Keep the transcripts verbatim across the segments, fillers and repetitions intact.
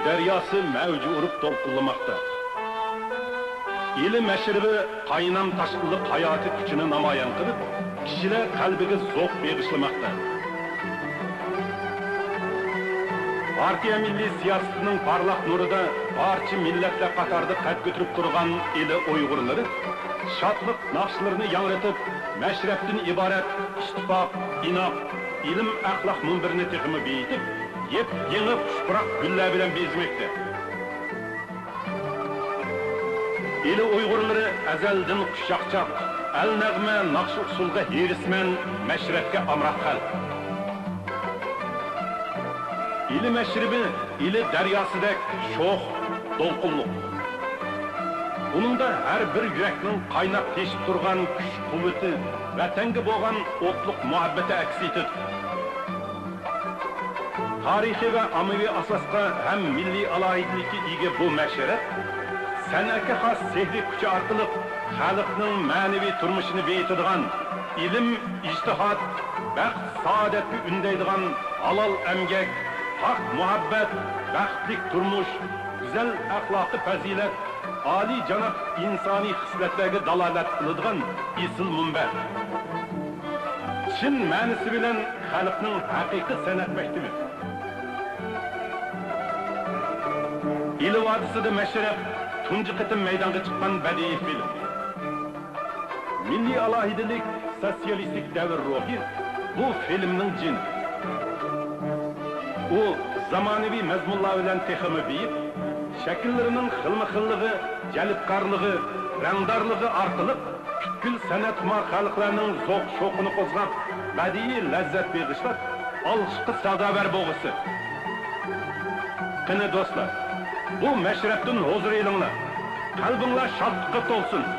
دەرياسى مەۋج ئۇرۇپ دولقۇنلىماقتا. ئىلى مەشرىپى قاينام تاشقىنلىق ھاياتىي كۈچىنى نامايان قىلىپ، كىشىلەر قەلبىگە زوق بېغىشلىماقتا. پارتىيە مىللىي سىياسىتىنىڭ پارلاق نۇرىدا بارچە مىللەتلەر قاتارىدا قەد كۆتۈرۈپ تۇرغان ئىلى ئۇيغۇرلىرى شادلىق ناخشىلىرىنى ياڭرىتىپ، مەشرەپتىن ئىبارەت ئىتتىپاق، ئىناق، ئىلىم-ئەخلاق مۇنبىرىنى تېخىمۇ بېيىتىپ، يېپيېڭى خۇش پۇراق گۈللەر بىلەن بېزىمەكتە. ئىلى ئۇيغۇرلىرى ئەزەلدىن خۇشچاقچاق، ئەلنەغمە، ناخشا-ئۇسسۇلغا ھېرىسمەن، مەشرەپكە ئامراق خەلق. ئىلى مەشرىپى ئىلى دەرياسىدەك شوخ، دولقۇنلۇق. ئۇنىڭدا ھەر بىر يۈرەكنىڭ قايناپ تېشىپ تۇرغان كۈچ-قۇۋۋىتى، ۋەتەنگە بولغان ئوتلۇق مۇھەببىتى ئەكس ئېتىدۇ. تارىخىي ۋە ئاممىۋى ئاساسقا ھەم مىللىي ئالاھىدىلىككە ئىگە بۇ مەشرەپ سەنئەتكە خاس سېھرىي كۈچى ئارقىلىق خەلقنىڭ مەنىۋى تۇرمۇشىنى بېيىتىدىغان ئىلىم، ئىجتىھات، بەخت، سائادەتكە ئۈندەيدىغان ھالال ئەمگەك، ھەق مۇھەببەت، بەختلىك تۇرمۇش، گۈزەل ئەخلاقىي پەزىلەت، ئالىيجاناب ئىنسانىي خىسلەتلەرگە دالالەت قىلىدىغان ئېسىل مۇنبەر. چىن مەنىسى بىلەن خەلقنىڭ ھەقىقىي سەنئەت مەكتىپى. ئىلى ۋادىسىدا مەشرەپ تۇنجى قېتىم مەيدانغا چىققان بەدىئىي فىلىم. مىللىي ئالاھىدىلىك، سوتسىيالىستىك دەۋر روھى بۇ فىلىمنىڭ جېنى. ئۇ زامانىۋى مەزمۇنلار بىلەن تېخىمۇ بېيىپ، شەكىللىرىنىڭ خىلمۇخىللىقى، جەلپكارلىقى، رەڭدارلىقى ئارقىلىق پۈتكۈل سەنئەتخۇمار خەلقلەرنىڭ زوق-شوقىنى قوزغاپ، بەدىئىي لەززەت بېغىشلاپ، ئالقىشقا سازاۋەر بولغۇسى. قېنى دوستلار، بۇ مەشرەپتىن ھۇزۇر ئېلىڭلار، قەلبىڭلار شادلىققا تولسۇن!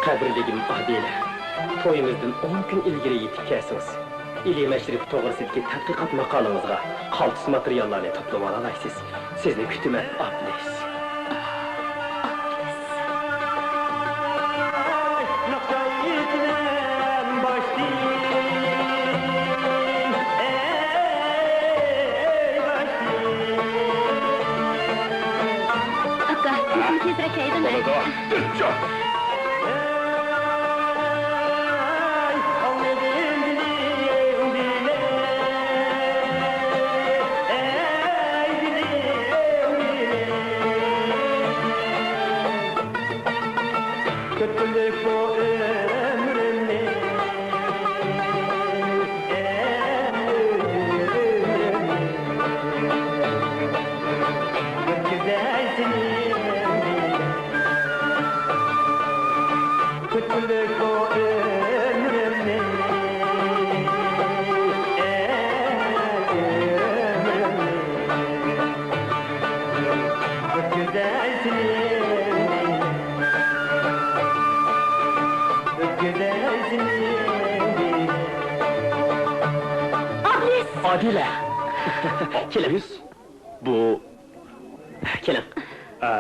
قەدىرلىگىم ئادىلە، تويىمىزدىن ئون كۈن ئىلگىرى يېتىپ كەلسىڭىز، ئىلى مەشرىپى توغرىسىدىكى تەتقىقات ماقالىڭىزغا قالتىس ماتېرىياللارنى توپلىۋالالايسىز. سىزنى كۈتىمەن، ئابلىس. ئاكا، تېزرەك ھەيدىڭ. بولىدۇ. كۆپچىلىك بۇ ئۆمرۈمنى، ئۆمرۈمنى ئۆتكۈزەي سېنى. كۆپچىلىك بۇ ئۆمرۈمنى، ئۆمرۈمنى ئۆتكۈزەي سېنى. ئابلىس! ئادىلە! كېلىڭ. بۇ، كېلىڭ. ئا،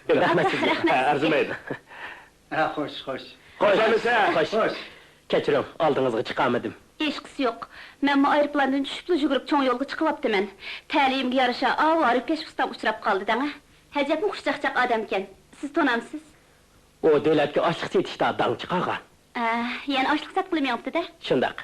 رەھمەت سىزگە. رەھمەت سىزگە. ئەرزىمەيدۇ. ھە، خوش، خوش. خوش. خوش. خوش. كەچۈرۈڭ، ئالدىڭىزغا چىقالمىدىم. ھېچقىسى يوق. مەنمۇ ئايروپىلاندىن چۈشۈپلا يۈگۈرۈپ چوڭ يولغا چىقىۋاپتىمەن. تەلىيىمگە يارىشا ئاۋۇ ئارىپ كەشپۇستام ئۇچراپ قالدى دەڭە. ئەجەبمۇ خۇشچاقچاق ئادەمكەن. سىز تونامسىز؟ ئۇ دۆلەتكە ئاشلىق سېتىشتا داڭ چىقارغان. ئە، يەنە ئاشلىق ساتقىلى مېڭىپتۇ-دە. شۇنداق.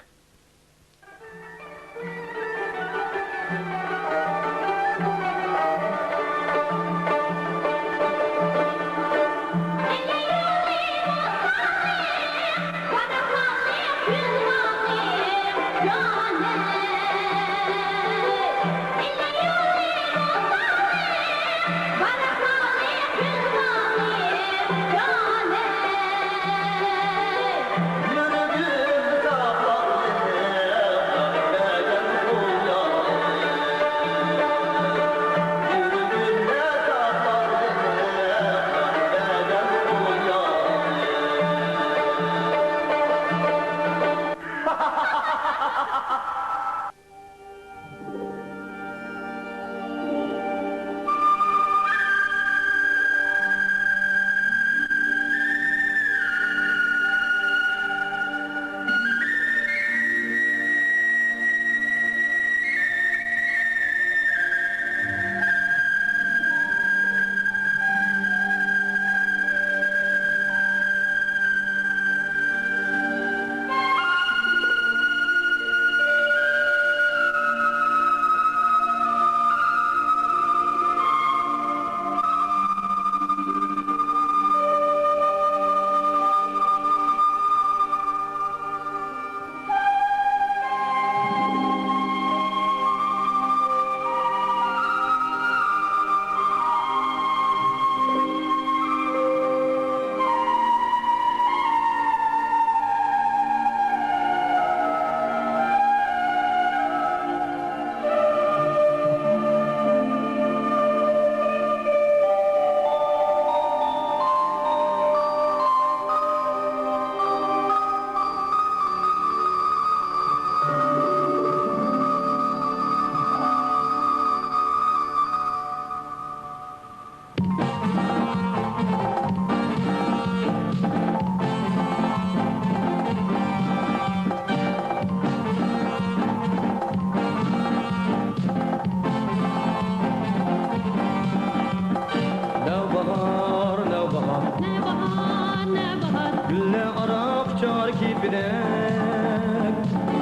نەۋباھار، نەۋباھار. نەۋباھار، نەۋباھار. گۈللەر ئارا ئۇچار كېپىدەك.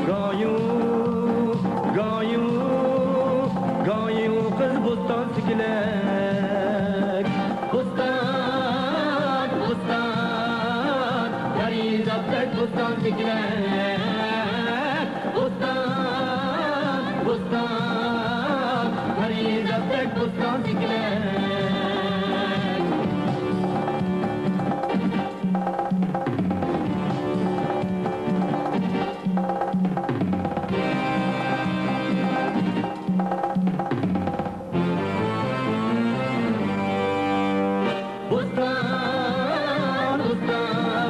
گايۇ، گايۇ، گايۇ قىز بوستان سېكىلەك. بوستان، بوستان، پەرىزاتتەك بوستان سېكىلەك. بوستان، بوستان، پەرىزاتتەك بوستان سېكىلەك. بوستان، بوستان.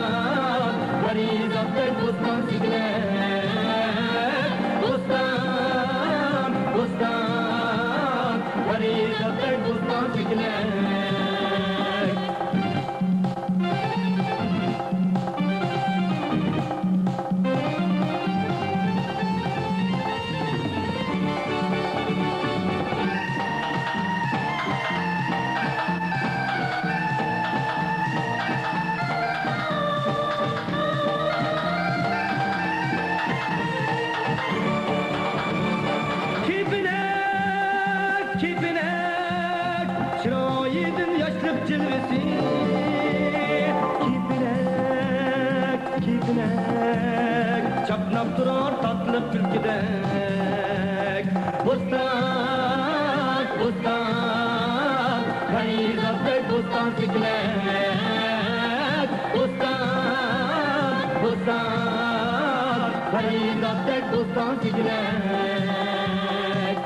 تۇرار تاتلىق كۈلكىدەك. بوستان، بوستان، پەرىزاتتەك بوستان سېكىلەك. بوستان، بوستان، پەرىزاتتەك بوستان سېكىلەك.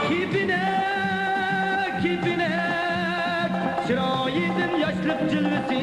كېپىنەك، كېپىنەك، چىرايىدىن ياشلىق جىلۋىسى.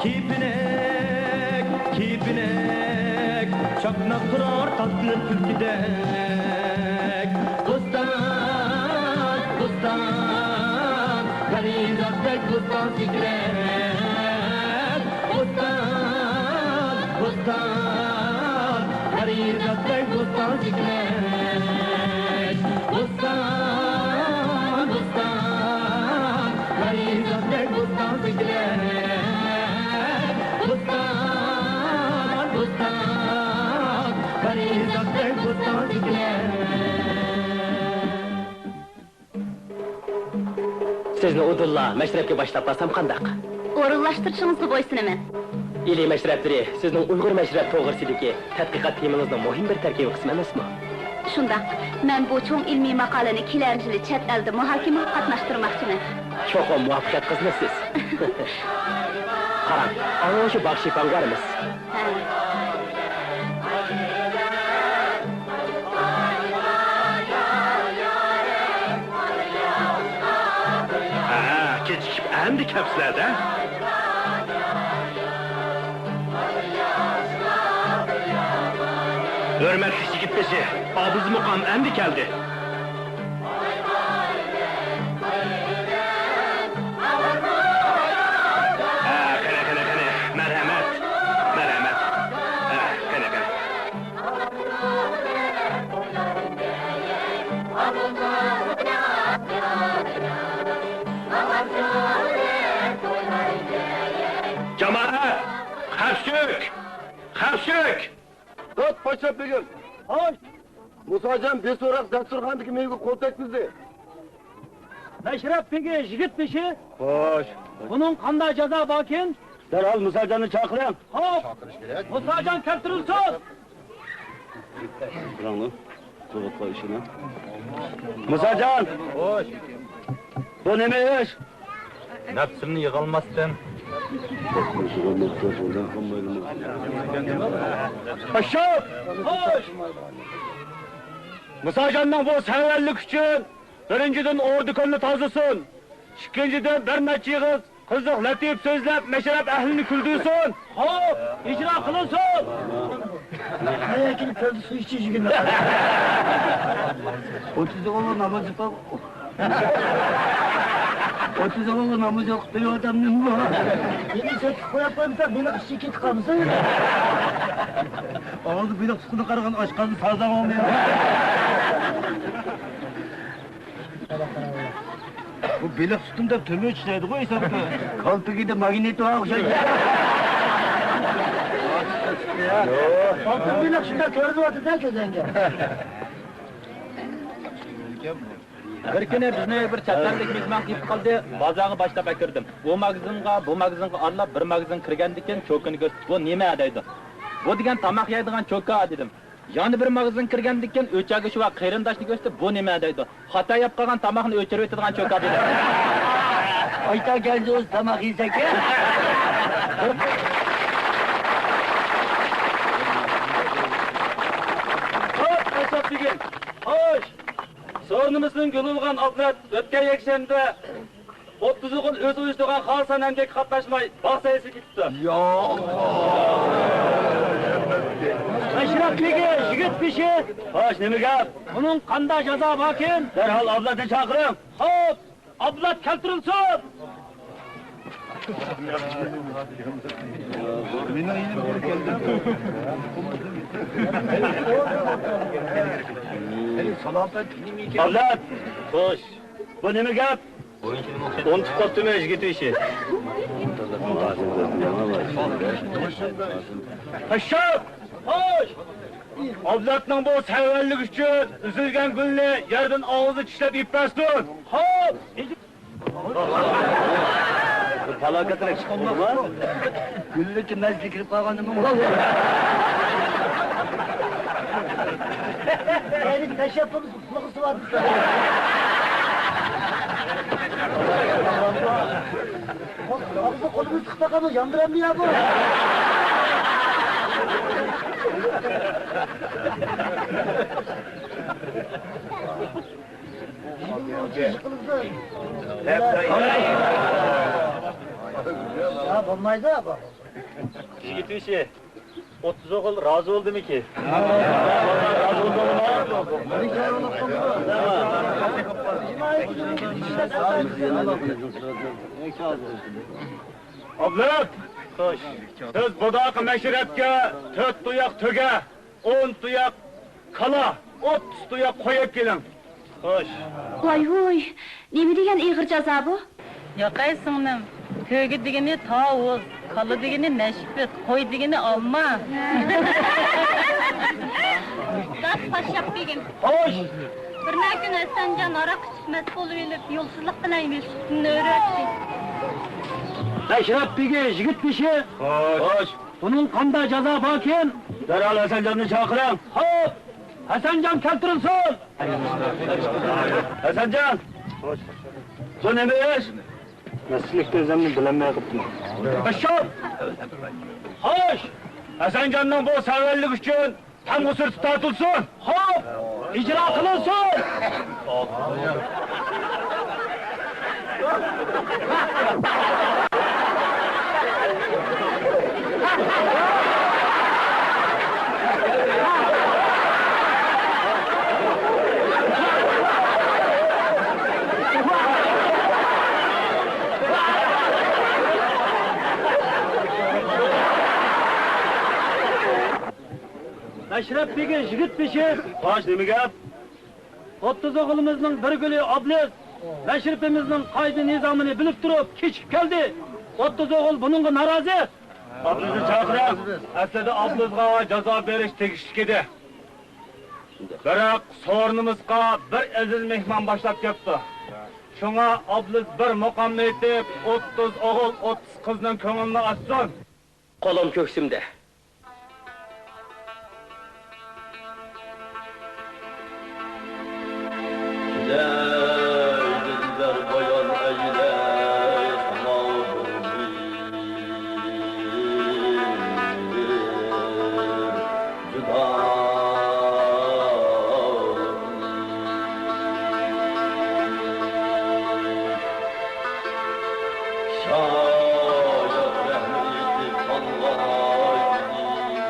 كېپىنەك، كېپىنەك، چاقناپ تۇرار تاتلىق كۈلكىدەك. بوستان، بوستان، پەرىزاتتەك بوستان سېكىلەك. بوستان، بوستان، پەرىزاتتەك بوستان سېكىلەك. بوستان، بوستان، پەرىزاتتەك بوستان سېكىلەك. بوستان، بوستان، پەرىزاتتەك بوستان سېكىلەك. سىزنى ئۇدۇللا مەشرەپكە باشلاپ بارسام قانداق؟ ئورۇنلاشتۇرۇشىڭىزغا بويسۇنىمەن. ئىلى مەشرەپلىرى سىزنىڭ ئۇيغۇر مەشرەپ توغرىسىدىكى تەتقىقات تېمىڭىزنىڭ مۇھىم بىر تەركىبىي قىسمى ئەمەسمۇ؟ شۇنداق. مەن بۇ چوڭ ئىلمىي ماقالىنى كېلەر يىلى چەت ئەلدە مۇھاكىمىگە قاتناشتۇرماقچىمەن. چوقۇم مۇۋەپپەقىيەت قازىنىسىز. قاراڭ، ئاڭا شۇ باغ شىپاڭغا بارىمىز. ھە. ھە، كېچىكىپ ئەمدى كەپسىلەر-دە. ھۆرمەتلىك يىگىت بېشى، ئابىز مۇقام ئەمدى كەلدى. ھە، قېنى، قېنى، قېنى. مەرھەمەت، مەرھەمەت. ھە، قېنى، قېنى. جامائەت! خەۋپسىزلىك! خەۋپسىزلىك! دات پاشا بېگىم! خوش! مۇساجان بىر سوراق دەستۇرخاندىكى مېۋىگە قول تەگكۈزدى. مەشرەپ بېگى يىگىت بېشى. خوش! بۇنىڭ قانداق جازا باركىن؟ دەرھال مۇساجاننى چاقىرىڭ. خوپ! مۇساجان كەلتۈرۈلسۇن! تۇرۇڭلار. تۇرۇپ قويۇشىنى. مۇساجان! خوش! بۇ نېمە ئىش؟ نەپسىمنى يىغالماستىن. ئاشۇ! خوش! مۇساجاننىڭ بۇ سەۋەنلىكى ئۈچۈن بىرىنچىدىن ئوردا كۆلنى تازىسۇن. ئىككىنچىدىن بىر نەچچە ئېغىز قىزىق لەتىپ سۆزلەپ مەشرەپ ئەھلىنى كۈلدۈرسۇن. خوپ، ئىجرا قىلىنسۇن. ئەي، كېلىپ كەلدى، سۇ ئىچىش يۈگۈن. ئوتتۇز ئوغۇل ناماز ئوقۇپ. ئوتتۇز ئوغۇل ناماز ئوقۇپ بېرىۋاتامدىم. يەنە سەككىز قويۇپ قويمىسا، بېلىق ئىچىگە كېتىپ قالمىسۇن. ئاغزى بېلىق سۈتىگە قارىغان ئاشقازىنى سازا بولمايدۇ. بۇ بېلىق سۈتىنى دەپ تۆمۈر چىشلەيدىغۇ ھېسابتا. كالپۇكىدا ماگنىتوغا ئوخشايدۇ. ئالتۇن بېلىق شۇنداق كۆرۈنۈۋاتىدۇ كۆزۈڭگە. بىر كۈنى بىزنى بىر چەت ئەللىك مېھمان قىلىپ قالدى. بازارغا باشلاپ ئەكىردىم. ئۇ ماگىزىنغا، بۇ ماگىزىنغا ئارىلاپ، بىر ماگىزىنغا كىرگەندىن كېيىن چوكىنى كۆرسىتىپ، بۇ نېمە دەيدۇ. بۇ دېگەن تاماق يەيدىغان چوكا دېدىم. يەنە بىر ماگىزىنغا كىرگەندىن كېيىن ئۆچەرگە شۇ قېرىنداشنى كۆرسىتىپ، بۇ نېمە دەيدۇ. خاتا يەپ قالغان تاماقنى ئۆچۈرۈۋېتىدىغان چوكا دېدى. ئايتا كەنجى ئۆزى تاماق يېسەككەن. خوش، ئەسەپ بېگىم. خوش. سورۇنىمىزدىن گۈل ئۇرغان ئابلەت ئۆتكەن يەكشەنبە ئوتتۇز ئوغۇل ئۆزى ئۇيۇشتۇرغان خالىسان ئەمگەككە قاتناشماي، باغ سەيلىسىگە كېتىپتۇ. يا ئاللا! مەشرەپ بېگى، يىگىت بېشى. خوش، نېمە گەپ؟ بۇنىڭ قانداق جازا باركىن؟ دەرھال ئابلەتنى چاقىرىڭ. خوپ، ئابلەت كەلتۈرۈلسۇن! ئابلەت! خوش. بۇ نېمە گەپ؟ ئۇنتۇپ قاپتىمەن، يىگىت ئىشى. پاششاپ! خوش! ئابلەتنىڭ بۇ سەۋەنلىكى ئۈچۈن ئۈزۈلگەن گۈلنى يەردىن ئاغزىنى چىشلەپ ئېلىپ بەرسۇن. خوپ! پالاكەترەك چىقىپ قالدىما؟ گۈللۈككە مەستلىك كىرىپ قالغاندىمۇ؟ يەنى تەشەببۇس قۇلىقى سۇۋاتىدۇ. ئاغزى قولىمىز چىقىپ باقامۇ، ياندۇرامدۇ يا بۇ؟ ھە، بولمايدۇ بۇ. يىگىت ئىشى. ئوتتۇز ئوغۇل رازى بولدىمىكى؟ ئابلەت! خوش. سىز بۇداقى مەشرەپكە تۆت تۇياق تۆگە، ئون تۇياق كالا، ئوتتۇز تۇياق قوي ئەكېلىڭ. خوش. ۋاي ۋۇي، نېمە دېگەن ئېغىر جازا بۇ؟ ياقەي سىڭلىم، تۆگە دېگىنى تاۋۇز، كالا دېگىنى نەشپۈت، قوي دېگىنى ئالما. داس پاششاپ بېگىم. خوش. بىر نەچچە كۈن ھەسەنجان ھاراق ئىچىپ مەست بولۇۋېلىپ، يولسىزلىق بىلەن يۈسۈپنى ئۆرۈۋەتتى. ئەشرەپ بېگى يىگىت بېشى. خوش. بۇنىڭ قانداق جازا باركىن؟ دەرھال ھەسەنجاننى چاقىرىڭ. خوپ، ھەسەنجان كەلتۈرۈلسۇن. ھەسەنجان، بۇ نېمە ئىش؟ مەستلىكتە ئۆزۈمنى بىلەلمەي قاپتىمەن. باششاپ! خوش! ھەسەنجاننىڭ بۇ سەۋەنلىكى ئۈچۈن تامغا سۈرىتى تارتىلسۇن! خوپ! ئىجرا قىلىنسۇن! ئەشرەپ بېگى يىگىت بېشى. خوش، نېمە گەپ؟ ئوتتۇز ئوغلىمىزنىڭ بىر گۈلى ئابلىز مەشرىپىمىزنىڭ قائىدە-نىزامىنى بىلىپ تۇرۇپ كېچىكىپ كەلدى. ئوتتۇز ئوغۇل بۇنىڭغا نارازى. ئابلىزنى چاقىرىڭ. ئەسلىدە ئابلىزغا جازا بېرىش تېگىشلىك ئىدى. بىراق سورۇنىمىزغا بىر ئەزىز مېھمان باشلاپ كەپتۇ. شۇڭا ئابلىز بىر مۇقامنى ئېيتىپ، ئوتتۇز ئوغۇل، ئوتتۇز قىزنىڭ كۆڭلىنى ئاچسۇن. قولۇم كۆكسۈمدە. دىلبەر بايان ئەيلە ساڭا بىر جۇدا. شاياد رەھمىتى قالغاي دۇنيا.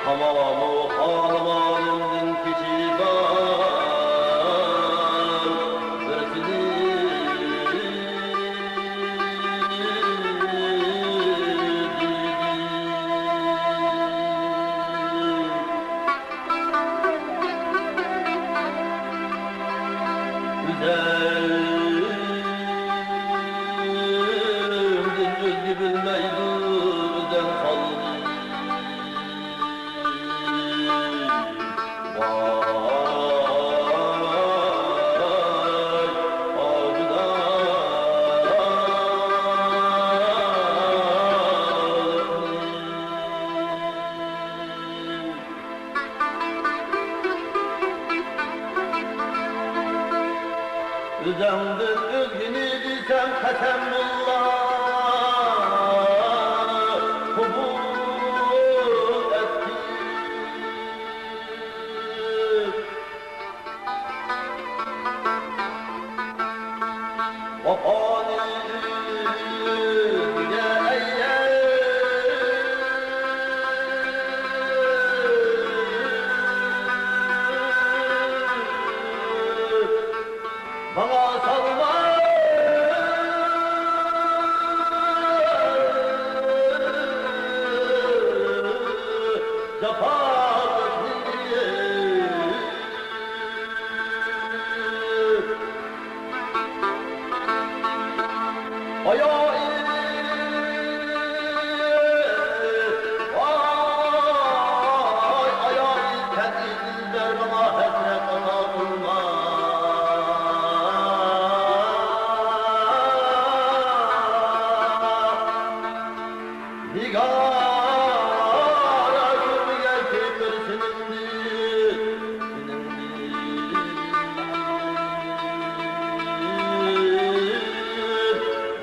تامامۇ خانىمانىمدىن كېچىدار بىر تىلىم. ئۆزۈمدىن ئۆزگە بىلمەيدۇ ئۆزەن قالدى. ئۆزۈڭدىن ئۆزگىنى دېسەم قەسەم باللا، قوبۇل ئەتكىن. ۋاپانى ماڭا سالما جاپا چەكمىگىن. ئاياي، ۋاي، ئاياي، تەنئىدىل بەر ماڭا ھەسرەت ئاتا قىلما. نىگارا كۆرمىگەن كۆيۈملىرى سېنىڭدىن، سېنىڭدىن.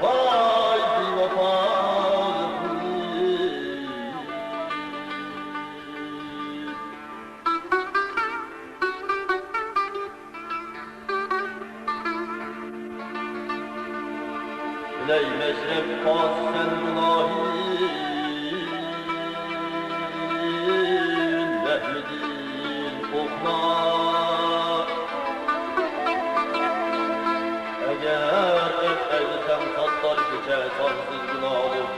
ۋاي، بىۋاپالىقنى. بىلەي مەشرەپ قاس سەن گۇناھىم، رەھمىدىن قورقما. ئەگەر ئەپ ئەيلىسەڭ ساتتار كېچە سانسىز گۇناھلىق.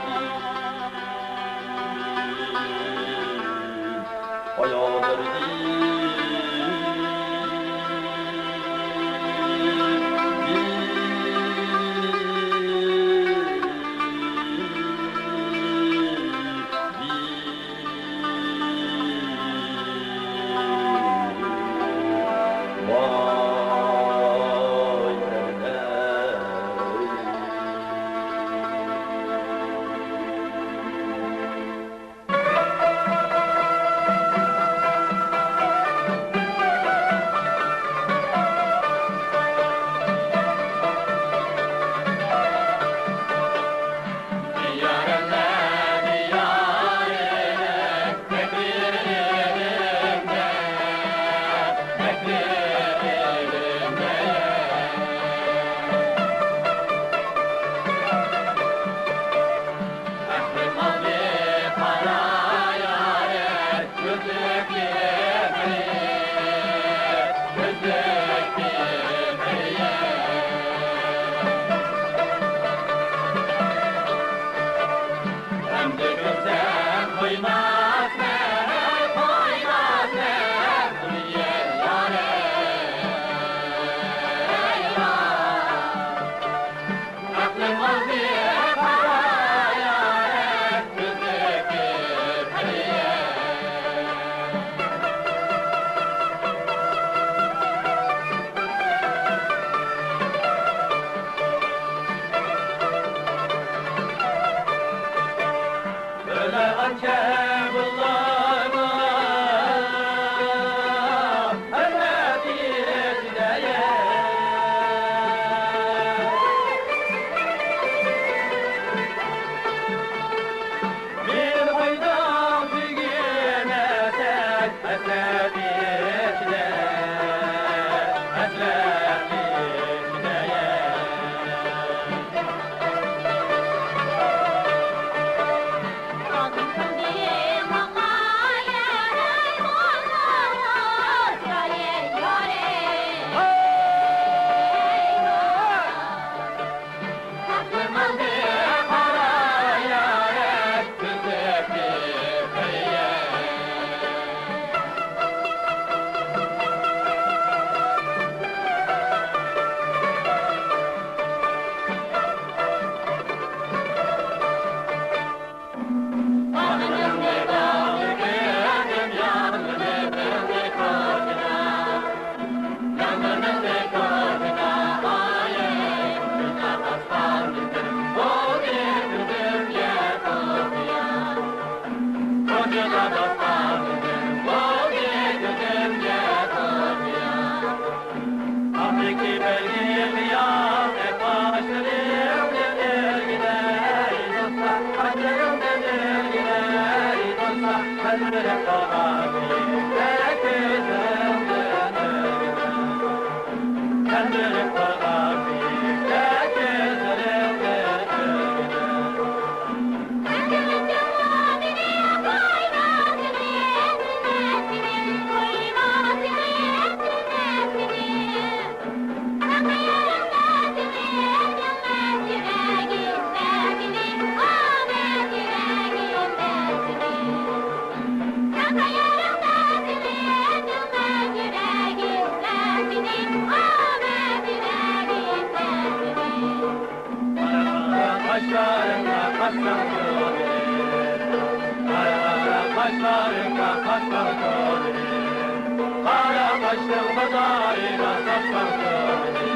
قارا قاشلىرىڭغا قاچتىڭ بازارىدا ساتساڭ كۆڭلىنى.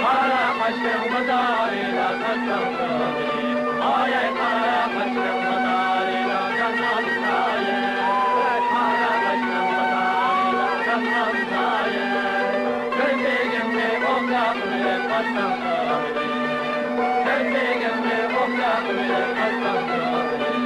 قارا قاشلىرىڭغا دارىدا ساتساڭ كۆڭلىنى. ئاي ئاي، قارا قاشلىرىڭغا دارىدا ساتساڭ كۆڭلىنى. قارا قاشلىرىڭغا دارىدا ساتساڭ كۆڭلىنى. كىرپىكىڭنى ئوخشاپ قىلىپ قاچساڭ كۆڭلىنى. كىرپىكىڭنى ئوخشاپ قىلىپ قاچساڭ كۆڭلىنى.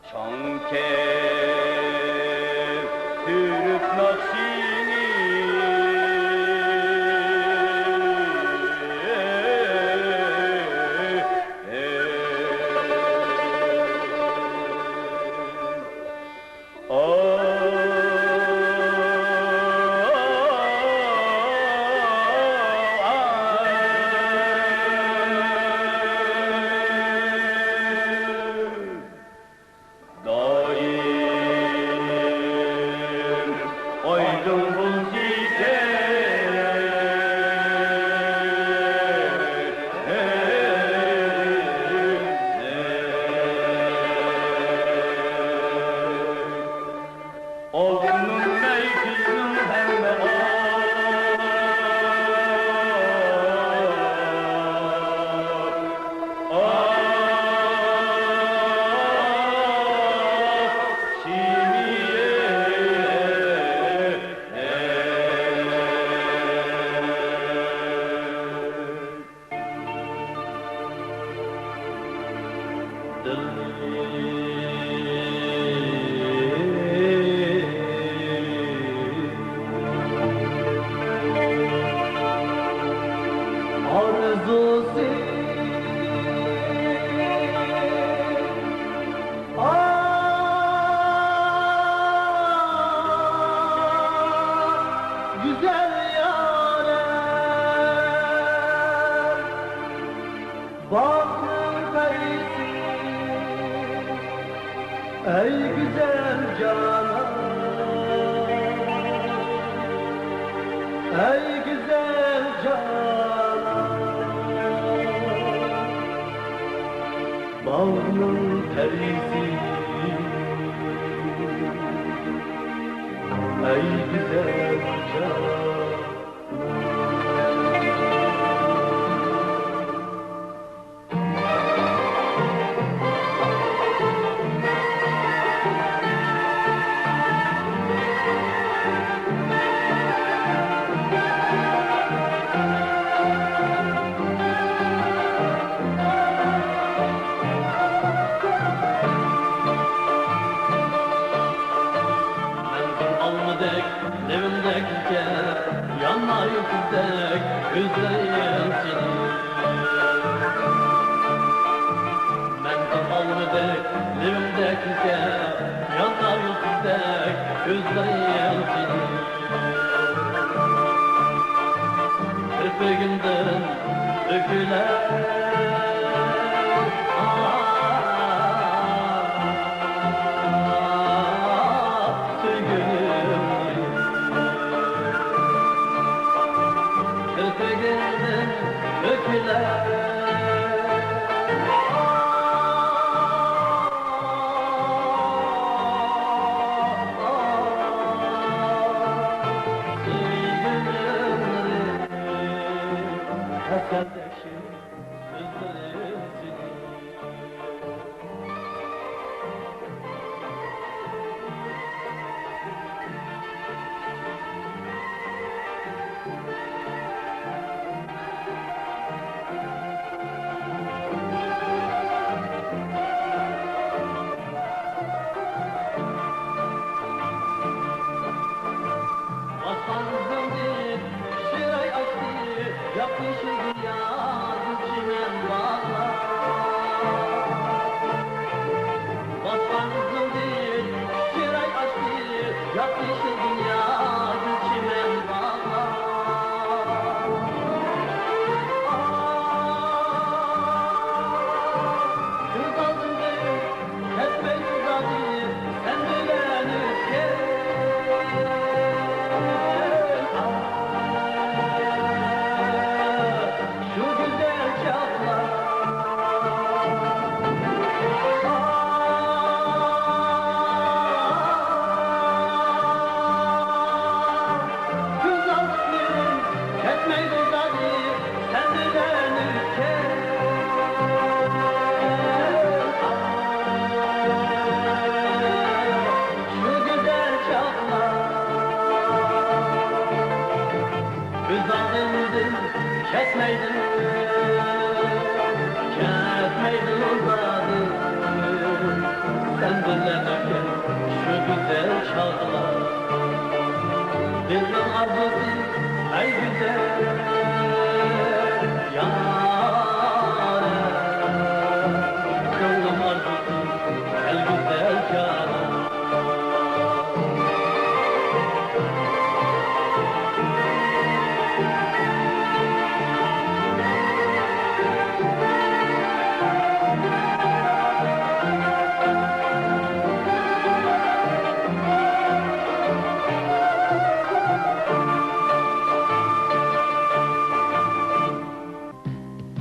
چاڭ كەپ سۈرۈپ ناخشىنى. دائىم ئايدىڭ بولسىكەن. ئالتۇنۇم ئەي كۈزنىڭ ھەممە ئاي. ئارزۇسى گۈزەل يارەن، باغنىڭ پەرىسى، ئەي گۈزەل جانان، ئەي گۈزەل جانان. باغنىڭ پەرىسى، ئەي گۈزەل جان. مەن بىر ئالمىدەك لېۋىمدە كۆزلىرىم سېنى كىرپىكىمدىن تۆكۈلەر. سۆيگۈم كىرپىكىمدىن تۆكۈلەر. سۆيگۈم ھەسرەتلىشىپ سۆزلىرىم سېنى. باسقان ئىزىڭدىن چىراي ئاچتى، ياپيېشىل دۇنيا، گۈلچىمەن باغلار. باسقان ئىزىڭدىن چىراي ئاچتى، ياپيېشىل دۇنيا، گۈلچىمەن باغلار. كۆز ئالدىمدىن كەتمەيدۇ زادى سەن بىلەن ئۆتكەن شۇ گۈزەل چاغلار. كۆز ئالدىمدىن كەتمەيدۇ زادى سەن بىلەن ئۆتكەن شۇ گۈزەل چاغلار. كۆز ئالدىمدىن كەتمەيدۇ، كەتمەيدۇ زادى سەن بىلەن ئۆتكەن شۇ گۈزەل چاغلار. دىلنىڭ ئارزۇسى، ئەي گۈزەل يارىم، كۆڭلۈم ئارزۇسى، ئەي گۈزەل جانىم.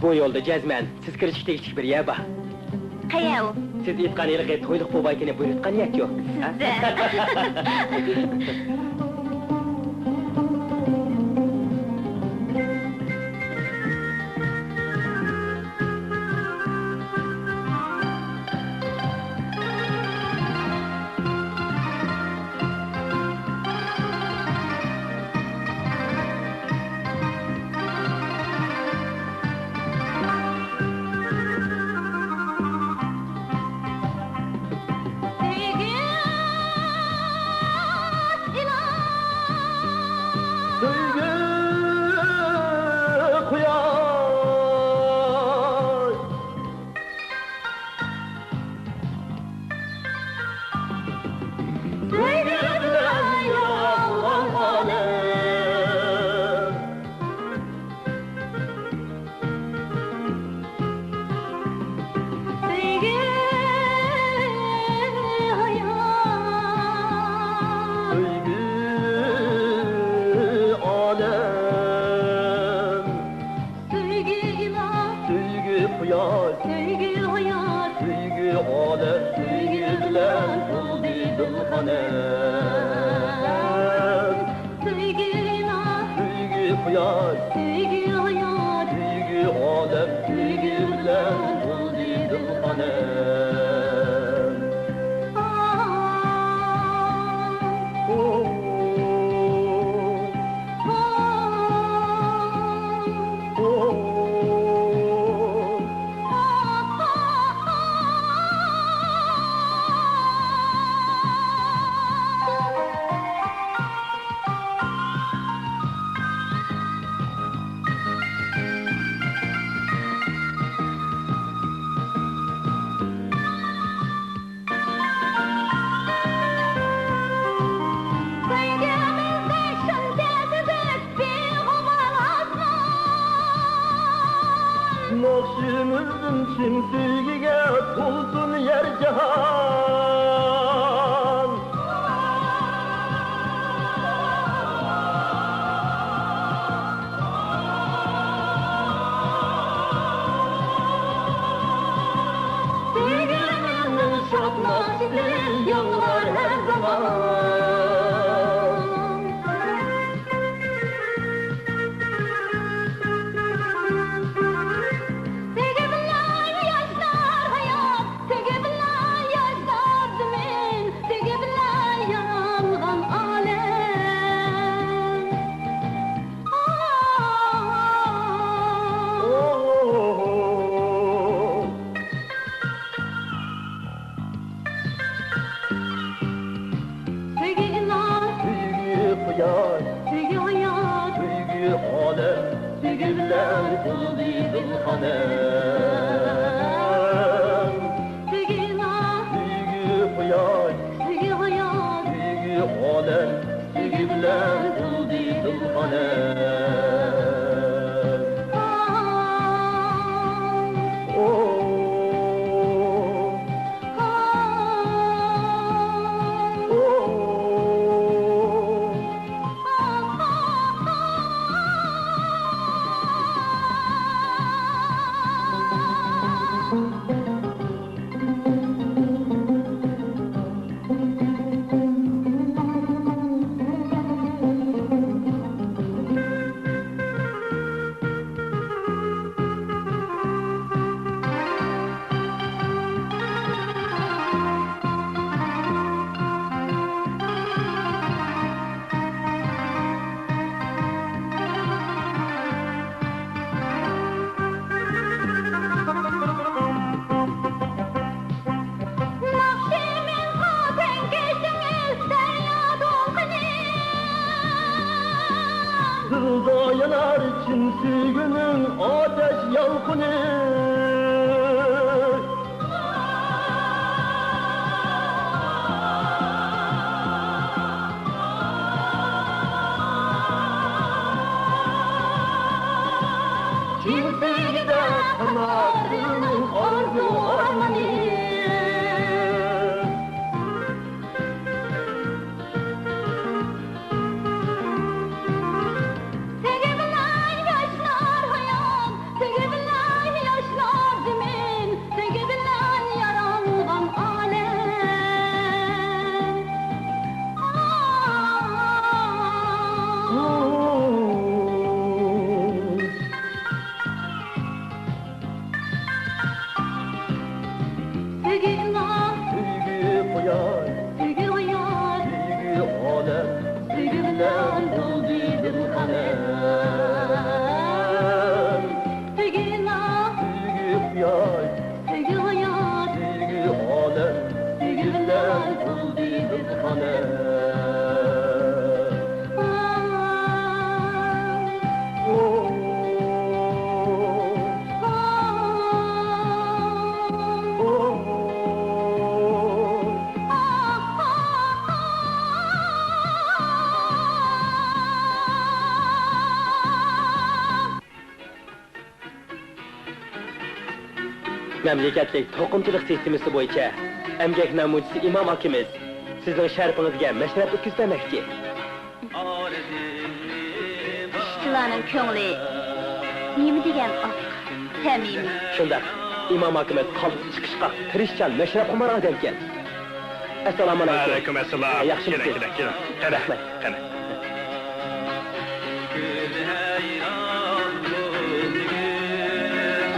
بۇ يولدا جەزمەن سىز كىرىشكە تېگىشلىك بىر يەر بار. قەيەر ئۇ؟ سىز ئېيتقان ھېلىقى تويلۇق بوۋايكىنى بۇيرۇتقان يەرچۇ؟ سىزدە. سۆيگۈ قۇياش. سۆيگۈ بىلەن يالغان ئالەم. سۆيگۈ ھايات. سۆيگۈ ئالەم. سۆيگۈ ئىلاھ، سۆيگۈ قۇياش، سۆيگۈ ھايات، سۆيگۈ ئالەم، سۆيگۈ بىلەن تولدى دىلخانام. سۆيگۈ ئىلاھ، سۆيگۈ قۇياش، سۆيگۈ ھايات، سۆيگۈ ئالەم، سۆيگۈ بىلەن تولدى دىلخانام. كۆڭلۈمدىن چىن سۆيگۈگە تولسۇن يەر جاھان. سۆيگۈلىرىمنىڭ شادلىقى ياڭرار ھەر زامان. سۆيگۈ بىلەن ياشنار ھايات، سۆيگۈ بىلەن ياشنار زېمىن، سۆيگۈ بىلەن يارالغان ئالەم. سۆيگۈ ئىلاھ، سۆيگۈ قۇياش، سۆيگۈ ھايات، سۆيگۈ ئالەم، سۆيگۈ بىلەن تولدى بىز خانەم. سۆيگۈ ئىلاھ، سۆيگۈ قۇياش، سۆيگۈ ھايات، سۆيگۈ ئالەم، سۆيگۈ بىلەن تولدى بىز خانەم. ئو. ناخشىمىزغا تەڭ كەشتىڭىز دەريا دولقۇنى. دىلدا يانار چىن سۆيگۈنىڭ ئاتەش يالقۇنى. چىن سۆيگۈدە قاناتلىرىنىڭ ئارزۇ ئارمىنى. سۆيگۈ بىلەن ياشنار ھايات، سۆيگۈ بىلەن ياشنار زېمىن، سۆيگۈ بىلەن يارالغان ئالەم. سۆيگۈ ئىلاھ، سۆيگۈ قۇياش، سۆيگۈ ھايات، سۆيگۈ ئالەم، سۆيگۈ بىلەن تولدى بىز خانەم. سۆيگۈ ئىلاھ، سۆيگۈ قۇياش، سۆيگۈ ھايات، سۆيگۈ ئالەم، سۆيگۈ بىلەن تولدى بىز خانەم. مەملىكەتلىك توقۇمىچىلىق سىستېمىسى بويىچە ئەمگەك نەمۇنىچىسى ئىمام ئاكىمىز سىزنىڭ شەرىپىڭىزگە مەشرەپ ئۆتكۈزۈپ بەرمەكچى. ئىشچىلارنىڭ كۆڭلى نېمە دېگەن ئاق، سەمىمىي. شۇنداق، ئىمام ئاكىمىز قالتىس چىقىشقاق، تىرىشچان، مەشرەپخۇمار ئادەمكەن. ئەسسالامۇئەلەيكۇم. ۋەئەلەيكۇم ئەسسالام. ياخشىمۇسىز؟ كېلىڭ، كېلىڭ، كېلىڭ. قېنى، رەھمەت. قېنى. كۆزى ھەيران بولدى گۈل،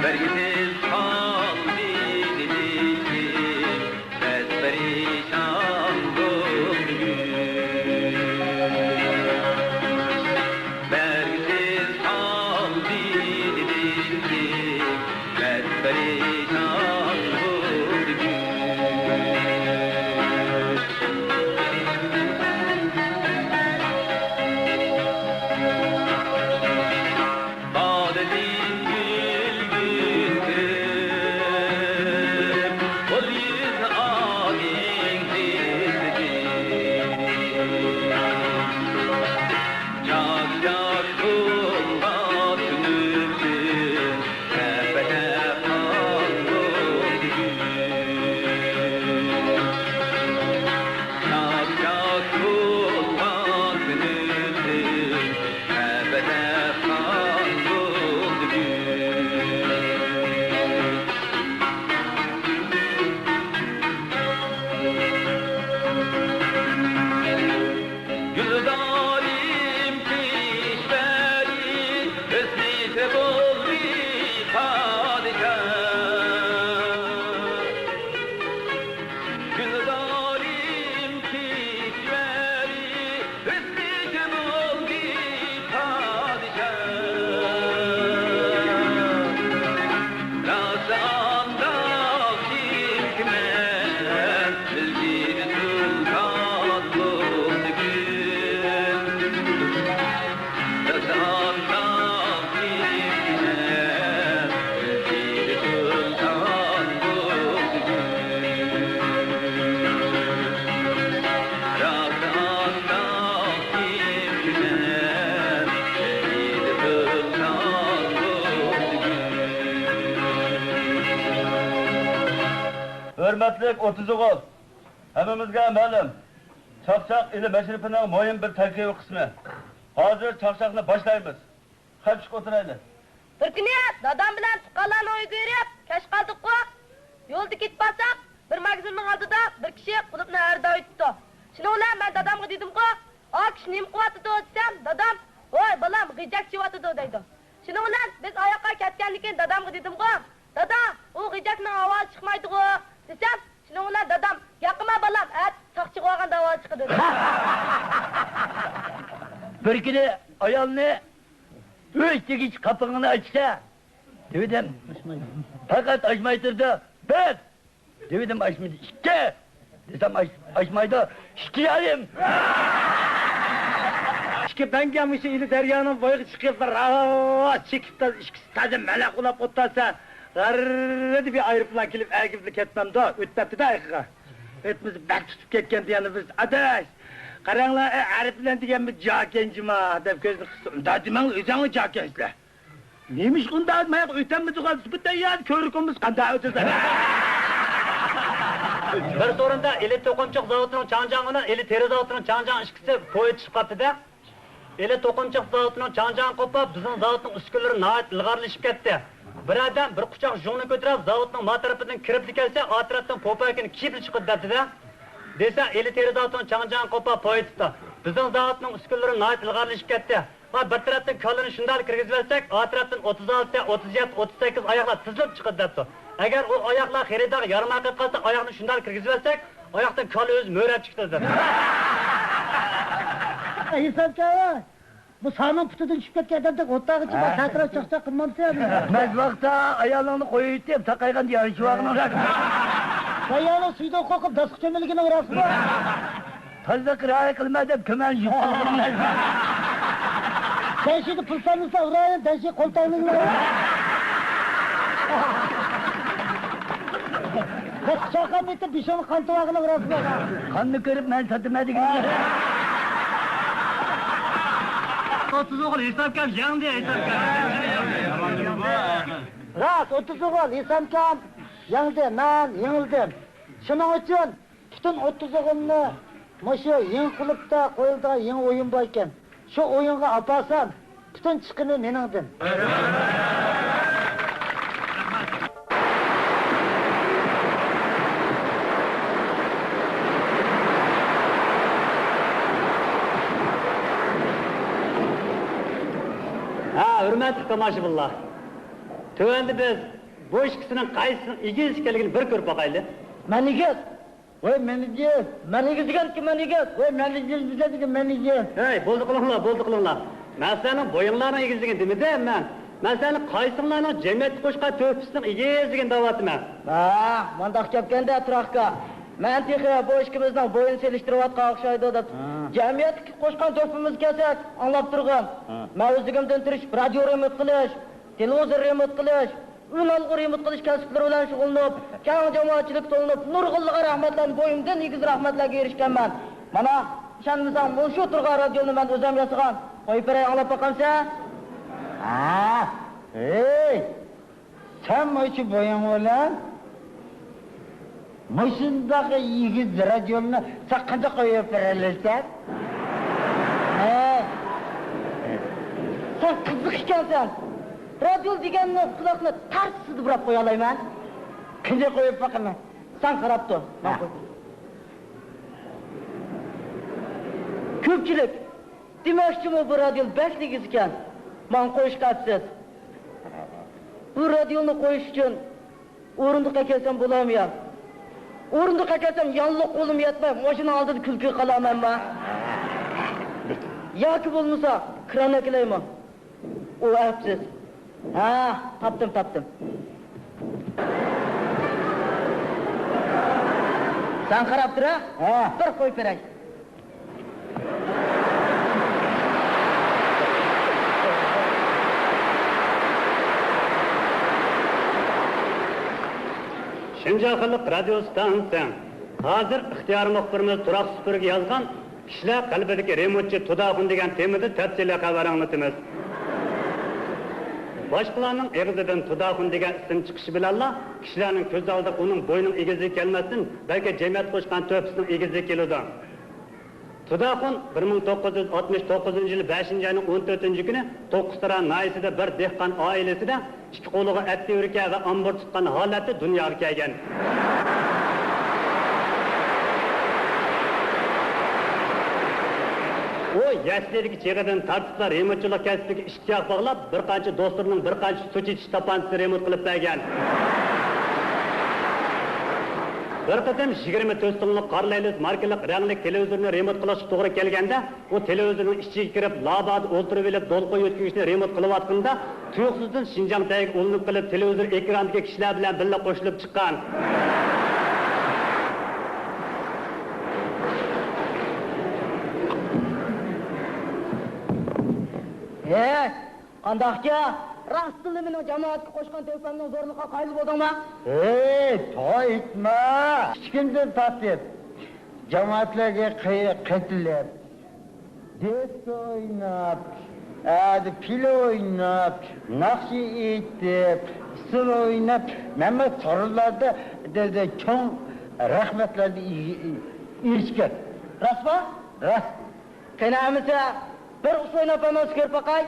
بەرگۈسىز قالدى دېدى كىم، بەس پەرىشان بولدى گۈل. بەرگۈسىز قالدى دېدى كىم، بەس پەرىشان بولدى گۈل. بالىدىن گۈلگۈن ھۆرمەتلىك ئوتتۇز ئوغۇل، ھەممىمىزگە مەلۇم، چاقچاق ئىلى مەشرىپىنىڭ مۇھىم بىر تەركىبىي قىسمى. ھازىر چاقچاقنى باشلايمىز. قېنى چۈشۈپ ئولتۇرايلى. بىر كۈنى دادام بىلەن تۇغقانلارنىڭ ئۆيىگە بېرىپ، كەچ قالدۇققۇ. يولدا كېتىپ بارساق، بىر ماگىزىننىڭ ئالدىدا بىر كىشى قۇلۇپنى ھەرىدەپ ئۆتۈپتۇ. شۇنىڭ بىلەن مەن دادامغا دېدىمغۇ، «ئا كىشى نېمە قىلىۋاتىدۇ؟» دېسەم، دادام، «ۋاي بالام، غىجەك چېۋىۋاتىدۇ» دەيدۇ. شۇنىڭ بىلەن بىز ئاياققا كەتكەندىن كېيىن دادامغا دېدىمغۇ، «دادا، ئۇ غىجەكنىڭ ئاۋازى چىقمايدىغۇ» دېسەم، شۇنىڭ بىلەن دادام، «ياقما بالام، ئەتە ساقچىغا بارغاندا ئاۋازى چىقىدۇ» دېدى. بىر كۈنى ئايالنى، «ئۆي تېگىچ قاپىقىڭنى ئاچسا» دېدىم. پەقەت ئاچماي تۇرىدۇ. «بىر» دېدىم، ئاچمىدى. «ئىككى» دېسەم، ئاچ-، ئاچمايدۇ. «ئىككى يېرىم». ئىككى بەڭگە مۇشۇ ئىلى دەريانىڭ بويىغا چىقىپ، بىر راۋاس چېكىپ، ئىككىسى تازا مەلەق ئۇلاپ ئولتۇرسا، غەررىدە بىر ئايروپىلان كېلىپ ئەگىپ كەتمەمدۇ؟ ئۆتۈپ كەتتى-دە ئايىغىغا. ئۆتمىسە بەك تۇتۇپ كەتكەن دېگەن بىز. «ئاداش، قاراڭلار، ئەي ئايروپىلان دېگەنمۇ جاكەنچىما؟» دەپ كۆزىنى قىسسا، «ئۇنداق دېمەڭلار، ئۆزۈڭلار جاكەنسىلەر.» «نېمىشقا ئۇنداق؟ ماياق ئۆتەلمىدىغان، بۇ تەييار كۆرۈكىمىز قانداق ئۆتىدۇ؟» بىر سورۇندا ئىلى توقۇمىچىلىق زاۋۇتىنىڭ چاڭجياڭ بىلەن ئىلى تېرە زاۋۇتىنىڭ چاڭجياڭ ئىككىسى پويىز چۈشۈپ قاپتۇ-دە. ئىلى توقۇمىچىلىق زاۋۇتىنىڭ چاڭجياڭى قوپۇپ، بىزنىڭ زاۋۇتنىڭ ئۈسكۈنىلىرى ناھايىتى ئىلغارلىشىپ كەتتى. بىر ئادەم بىر قۇچاق ژۇڭنى كۆتۈرۈپ، زاۋۇتنىڭ ما تەرىپىدىن كىرىپلا كەلسە، ئا تەرەپتىن پوپايكىنى كىيىپلا چىقىدۇ دەپتۇ-دە. دېسە، ئىلى تېرە زاۋۇتىنىڭ چاڭجياڭى قوپۇپ پويىز چۈشۈپتۇ. بىزنىڭ زاۋۇتنىڭ ئۈسكۈنىلىرى ناھايىتى ئىلغارلىشىپ كەتتى. ۋاي، بىر تەرەپتىن كالىنى شۇنداق كىرگۈزۈۋەتسەك، ئا تەرەپتىن ئوتتۇز ئالتە، ئوتتۇز يەتتە، ئوتتۇز سەككىز ئاياقلار تىزىلىپ چىقىدۇ دەپتۇ. ئەگەر ئۇ ئاياقلار خېرىدارغا يارىماي قېلىپ قالسا، ئاياقنى شۇنداق كىرگۈزۈۋەتسەك، ئاياقتىن كالا ئۆزى مۆرەپ چىقىدۇ دەپتۇ. ھېسابكار، بۇ سانىڭ پۇتىدىن چۈشۈپ كەتكەن ئادەمدەك ئوتتاغىچە ھە؟ بار تەتۈرەپ چاقچاق قىلمامسەن؟ مەن ۋاقىتتا ئايالىڭنى قويۇۋېتىپ، تاقايغاندا يارىشىۋالغىن. سەن يەنە سۈيدىن قورقۇپ داسقا چۆمۈلگىنىڭ راستمۇ؟ تازىلىق رىئايە قىلماي دەپ كۆمەرنى يۇتقۇزغىنىڭ راستمۇ؟ سەن شۇ يەردە پۇل سانىسا ئۇرايىن، دەشى قولتاڭلىڭلار. بەس چاقان ئېتىپ بېشىڭنى قان تۇۋاغىنىڭ راستمۇ؟ قاننى كۆرۈپ مەن ساتىمەن دېگەن. ئوتتۇز ئوغۇل ھېسابكام يەڭدى، ھېسابكام. راست، ئوتتۇز ئوغۇل ھېسابكام يەڭدى، مەن يېڭىلدىم. شۇنىڭ ئۈچۈن پۈتۈن ئوتتۇز ئوغۇلنى مۇشۇ يېڭى كۇلۇبتا قويۇلىدىغان يېڭى ئويۇن بار ئىكەن. شۇ ئويۇنغا ئاپارسام، پۈتۈن چىقىمى مېنىڭدىن. ھە، ھۆرمەتلىك تاماشىبىنلار. تۆۋەندە بىز بۇ ئىككىسىنىڭ قايسىسىنىڭ ئىگىلىسى ئىكەنلىكىنى بىر كۆرۈپ باقايلى. مەن ئىگىز. ۋاي مەن ئىگىز. مەن ئىگىز دېگەنكى مەن ئىگىز. ۋاي مەن ئىگىز دېگەنكى مەن ئىگىز. ھەي، بولدى قىلىڭلار، بولدى قىلىڭلار. مەن سىلەرنىڭ بويۇڭلارنىڭ ئىگىزلىكىنى دېمىدىم مەن. مەن سىلەرنىڭ قايسىڭلارنىڭ جەمئىيەتكە قوشقان تۆھپىسىنىڭ ئىگىزلىكىنى دەۋاتىمەن. ھە، مۇنداق گەپكەندە، تۇراكا. مەن تېخى بۇ ئىككىمىزنىڭ بويىنى سېلىشتۇرۇۋاتقان ئوخشايدۇ دەپ، ھە. جەمئىيەتكە قوشقان تۆھپىمىزنى كەلسەك، ئاڭلاپ تۇرغىن. ھە. مەن ئۆزلۈكۈمدىن تىرىشىپ، رادىيو رېمونت قىلىش، تېلېۋىزور رېمونت قىلىش، ئۈنئالغۇ رېمونت قىلىش كەسىپلىرى بىلەن شۇغۇللىنىپ، كەڭ جامائەتچىلىككە تونۇلۇپ، نۇرغۇنلىغان رەھمەتلەرنى بويۇمدىن ئېگىز رەھمەتلەرگە ئېرىشكەنمەن. مانا، ئىشەنمىسەڭ، مۇشۇ تۇرغان رادىيونى مەن ئۆزۈم ياسىغان. قويۇپ بېرەي، ئاڭلاپ باقامسەن؟ ھە؟ ھېي! سەن مۇشۇ بويۇڭ بىلەن مۇشۇنداق ئېگىز رادىيونى سەن قانداق قويۇپ بېرەلەيسەن؟ ھە؟ سەن قىزىق ئىكەنسەن. رادىيو دېگەننى قۇلاقنى تارتسىدە بۇراپ قويالايمەن. قېنى قويۇپ باقىمەن. سەن قاراپ تۇر. مەن ھە. قويدۇم. كۆپچىلىك، دېمەكچىمۇ بۇ رادىيو بەكلا ئېگىز ئىكەن. ماڭا قويۇشقا ئەپسىز. بۇ رادىيونى قويۇش ئۈچۈن ئورۇندۇق ئەكەلسەم بولامدۇ يا؟ ئورۇندۇق ئەكەلسەم ياللۇغ قولۇم يەتمەي، ماشىنا ئالدىدا كۈلكىگە قالامەنما؟ ياكى بولمىسا كران ئەكېلەيمۇ؟ ئۇ ئەپسىز. ھە، تاپتىم، تاپتىم. سەن قاراپ تۇر، ھە؟ ھە. بىر قويۇپ بېرەي. شىنجاڭ خەلق رادىيو ئىستانسىسى. ھازىر ئىختىيارىي مۇخبىرىمىز تۇراق سۈپۈرگە يازغان كىشىلەر قەلبىدىكى رېمونتچى تۇداخۇن دېگەن تېمىدا تەپسىلىي خەۋەر ئاڭلىتىمىز. باشقىلارنىڭ ئېغىزىدىن تۇداخۇن دېگەن ئىسىم چىقىشى بىلەنلا، كىشىلەرنىڭ كۆز ئالدىغا ئۇنىڭ بويىنىڭ ئېگىزلىكى كەلمەستىن، بەلكى جەمئىيەت قوشقان تۆھپىسىنىڭ ئېگىزلىكى كېلىدۇ. تۇداخۇن بىر مىڭ توققۇز يۈز ئاتمىش توققۇزىنچى يىلى بەشىنچى ئاينىڭ ئون تۆتىنچى كۈنى توققۇزتارا ناھىيەسىدە بىر دېھقان ئائىلىسىدە ئىككى قولىغا ئەتتە ئۆركە ۋە ئامبۇر تۇتقان ھالەتتە دۇنياغا كەلگەن. ئۇ يەسلىدىكى چېغىدىن تارتىپلا رېمونتچىلىق كەسپىگە ئىشتىياق باغلاپ، بىر قانچە دوستلىرىنىڭ بىر قانچە سۇ چېچىش تاپانچىسىنى رېمونت قىلىپ بەرگەن. بىر قېتىم يىگىرمە تۆت سۇڭلۇق قارا لەيلىس ماركىلىق رەڭلىك تېلېۋىزورنى رېمونت قىلىشقا توغرا كەلگەندە، ئۇ تېلېۋىزورنىڭ ئىچىگە كىرىپ، لابادا ئولتۇرۇۋېلىپ، دولقۇن يۆتكىگۈچنى رېمونت قىلىۋاتقىنىدا، تۇيۇقسىزدىن شىنجاڭ تەگىگە ئۇلىنىپ قېلىپ، تېلېۋىزور ئېكرانىدىكى كىشىلەر بىلەن بىللە قوشۇلۇپ چىققان. ھەي! قانداقكە؟ راستتىنلا مېنىڭ جامائەتكە قوشقان تۆھپەمنىڭ زورلۇقىغا قايىل بولدۇڭما؟ ھەي، تويۇتما! كىچىكىمدىن تارتىپ جامائەتلەرگە قېتىلىپ، دىسكو ئويناپ، ئەدە پىلە ئويناپ، ناخشا ئېيتىپ، ئۇسسۇل ئويناپ، مەنمۇ سورۇنلاردا چوڭ رىشۋەتلەرگە ئېرىشكەن. راستمۇ؟ راست. قېنى ئەمىسە، بىر ئۇسسۇل ئويناپ بەرمەمسىز، كۆرۈپ باقاي.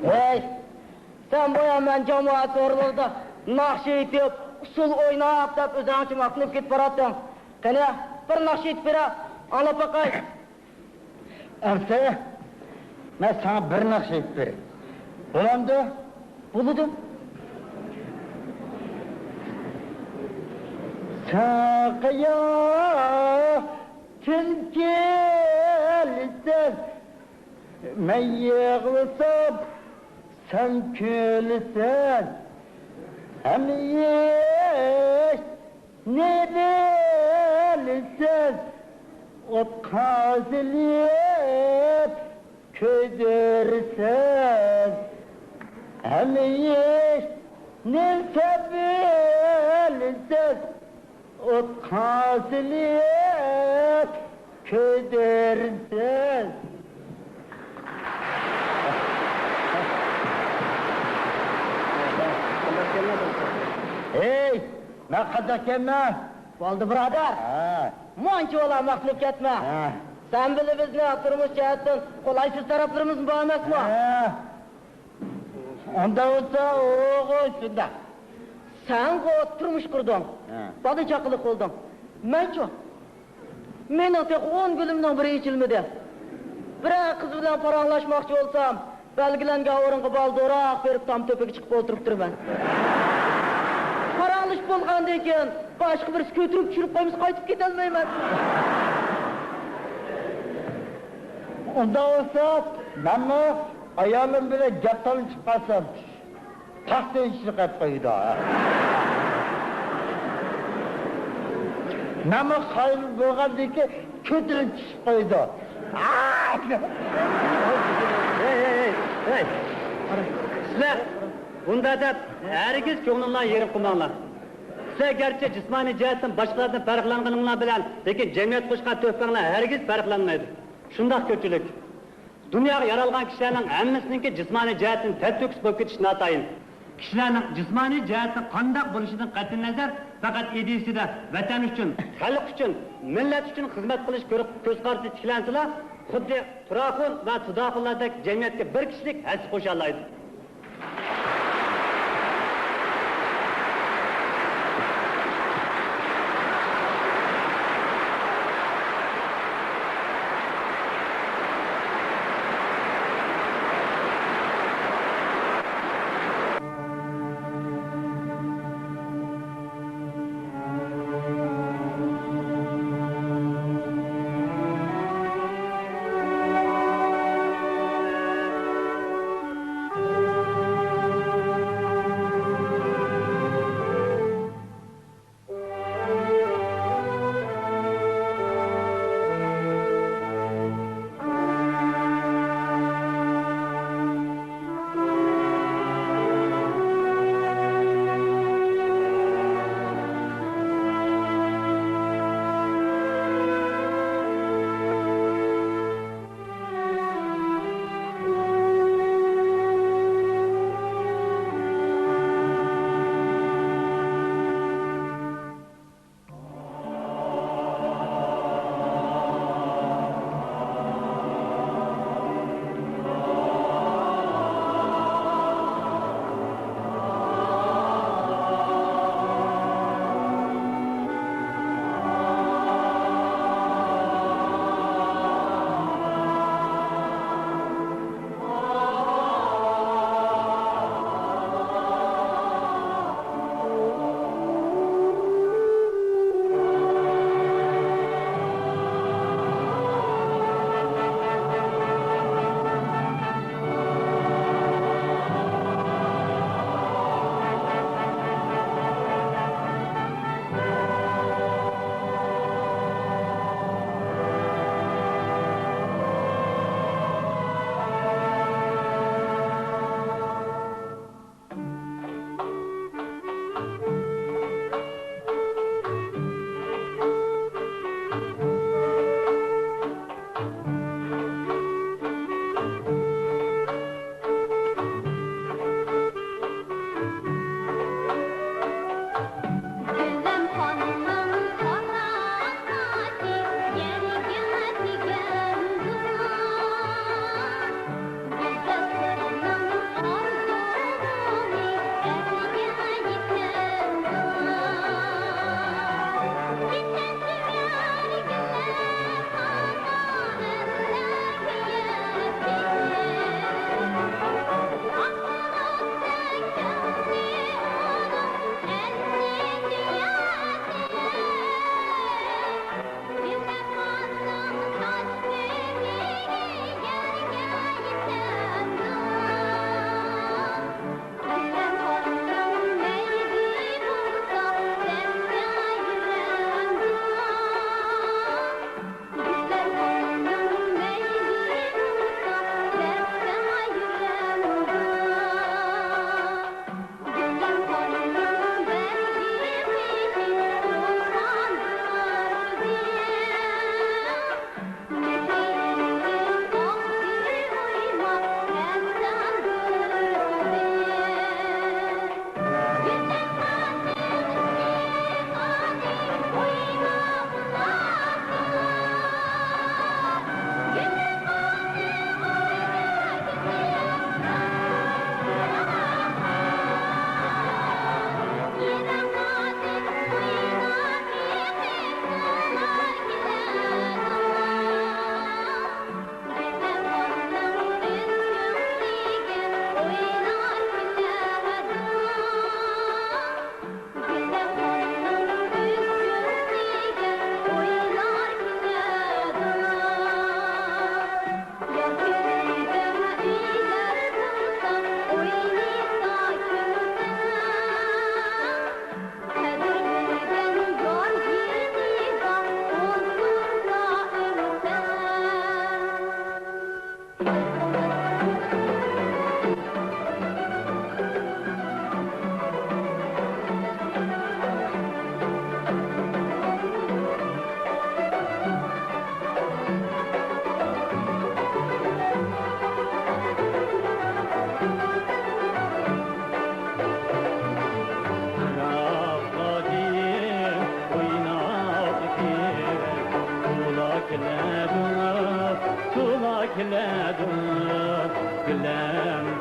ھەي، سەن بايا مەن جامائەت سورۇنلىرىدا ناخشا ئېيتىپ، ئۇسسۇل ئويناپ دەپ ئۆزۈڭچە ماختىنىپ كېتىپ باراتتىڭ. قېنى، بىر ناخشا ئېيتىپ بېرە، ئاڭلاپ باقاي. ئەمسە، مەن ساڭا بىر ناخشا ئېيتىپ بېرەي. بولامدۇ؟ بولىدۇ. ساقىيا تۈن كېلىسەن، مەن يىغلىسام، سەن كۈلىسەن. ھەممە ئىش نى بىلىسەن، ئوتقا سېلىپ كۆيدۈرىسەن. ھەممە ئىشنى سەن بىلىسەن، ئوتقا سېلىپ كۆيدۈرىسەن. ھەي! مەن قانداق ئىكەنمەن؟ بولدى، بۇرادەر. ھە. مۇنچە ئۇلا ماختىنىپ كەتمە. ھە. سەن بىلەن بىزنىڭ تۇرمۇش جەھەتتىن قولايسىز تەرەپلىرىمىزمۇ بار ئەمەسمۇ؟ ھە. ئۇنداق بولسا، ئوغۇ شۇنداق. سەنغۇ تۇرمۇش قۇردۇڭ. ھە. بالا چاقىلىق بولدۇڭ. مەنچۇ؟ مېنىڭ تېخى ئون گۈلۈمنىڭ بىرى ئېچىلمىدى. بىرەر قىز بىلەن پاراڭلاشماقچى بولسام، بەلگىلەنگەن ئورۇنغا بالدۇرراق بېرىپ تام تۆپىگە چىقىپ ئولتۇرۇپ تۇرىمەن. پاراڭلىشىپ بولغاندىن كېيىن، باشقا بىرسى كۆتۈرۈپ چۈشۈرۈپ قويمىسا قايتىپ كېتەلمەيمەن. ئۇنداق بولسا، مەنمۇ ئايالىم بىلەن گەپ تالىشىپ قالسام، تاختىنى چىرقاپ قويىدۇ. مەنمۇ قايىل بولغاندىن كېيىن كۆتۈرۈپ چۈشۈپ قويىدۇ. ھەي، ھەي، ھەي، ھەي. سىلەر بۇنداق دەپ ھەرگىز كۆڭلۈڭلارنى يېرىم قىلماڭلار. سىلەر گەرچە جىسمانىي جەھەتتىن باشقىلاردىن پەرقلەنگىنىڭلار بىلەن، لېكىن جەمئىيەت قوشقان تۆھپەڭلار ھەرگىز پەرقلەنمەيدۇ. شۇنداق كۆپچىلىك. دۇنياغا يارالغان كىشىلەرنىڭ ھەممىسىنىڭكى جىسمانىي جەھەتتىن تەپتۆكۈس بولۇپ كېتىشى ناتايىن. كىشىلەرنىڭ جىسمانىي جەھەتتە قانداق بولۇشىدىن قەتئىينەزەر، پەقەت ئىدىيىسىدە ۋەتەن ئۈچۈن، خەلق ئۈچۈن، مىللەت ئۈچۈن خىزمەت قىلىش كۆر-، كۆز قارىسى تىكلەنسىلا، خۇددى تۇراخۇن ۋە تۇداخۇنلاردەك جەمئىيەتكە بىر كىشىلىك ھەسسە قوشالايدۇ.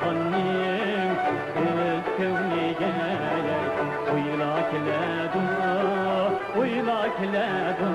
خاننىڭ ئۆز كۆڭلىگە ئۇيلا كېلەدۇ، ئۇيلا كېلەدۇ.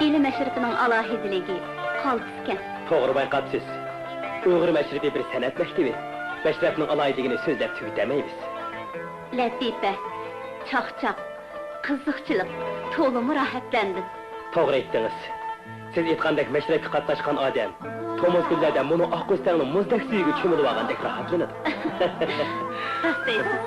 ئىلىم مەشرىپىنىڭ ئالاھىدىلىكى قالتىسكەن. توغرا بايقاپسىز. ئۇيغۇر مەشرىپى بىر سەنئەت مەكتىپى. مەشرەپنىڭ ئالاھىدىلىكىنى سۆزلەپ تۈگىتەلمەيمىز. لەتىپە، چاقچاق، قىزىقچىلىق، تولىمۇ راھەتلەندىم. توغرا ئېيتتىڭىز. سىز ئېيتقاندەك مەشرەپكە قاتناشقان ئادەم تومۇز كۈنلەردە مۇنۇ ئاق ئۆستەڭنىڭ مۇزدەك سۈيىگە چۆمۈلۈۋالغاندەك راھەتلىنىدۇ. راست دەيسىز.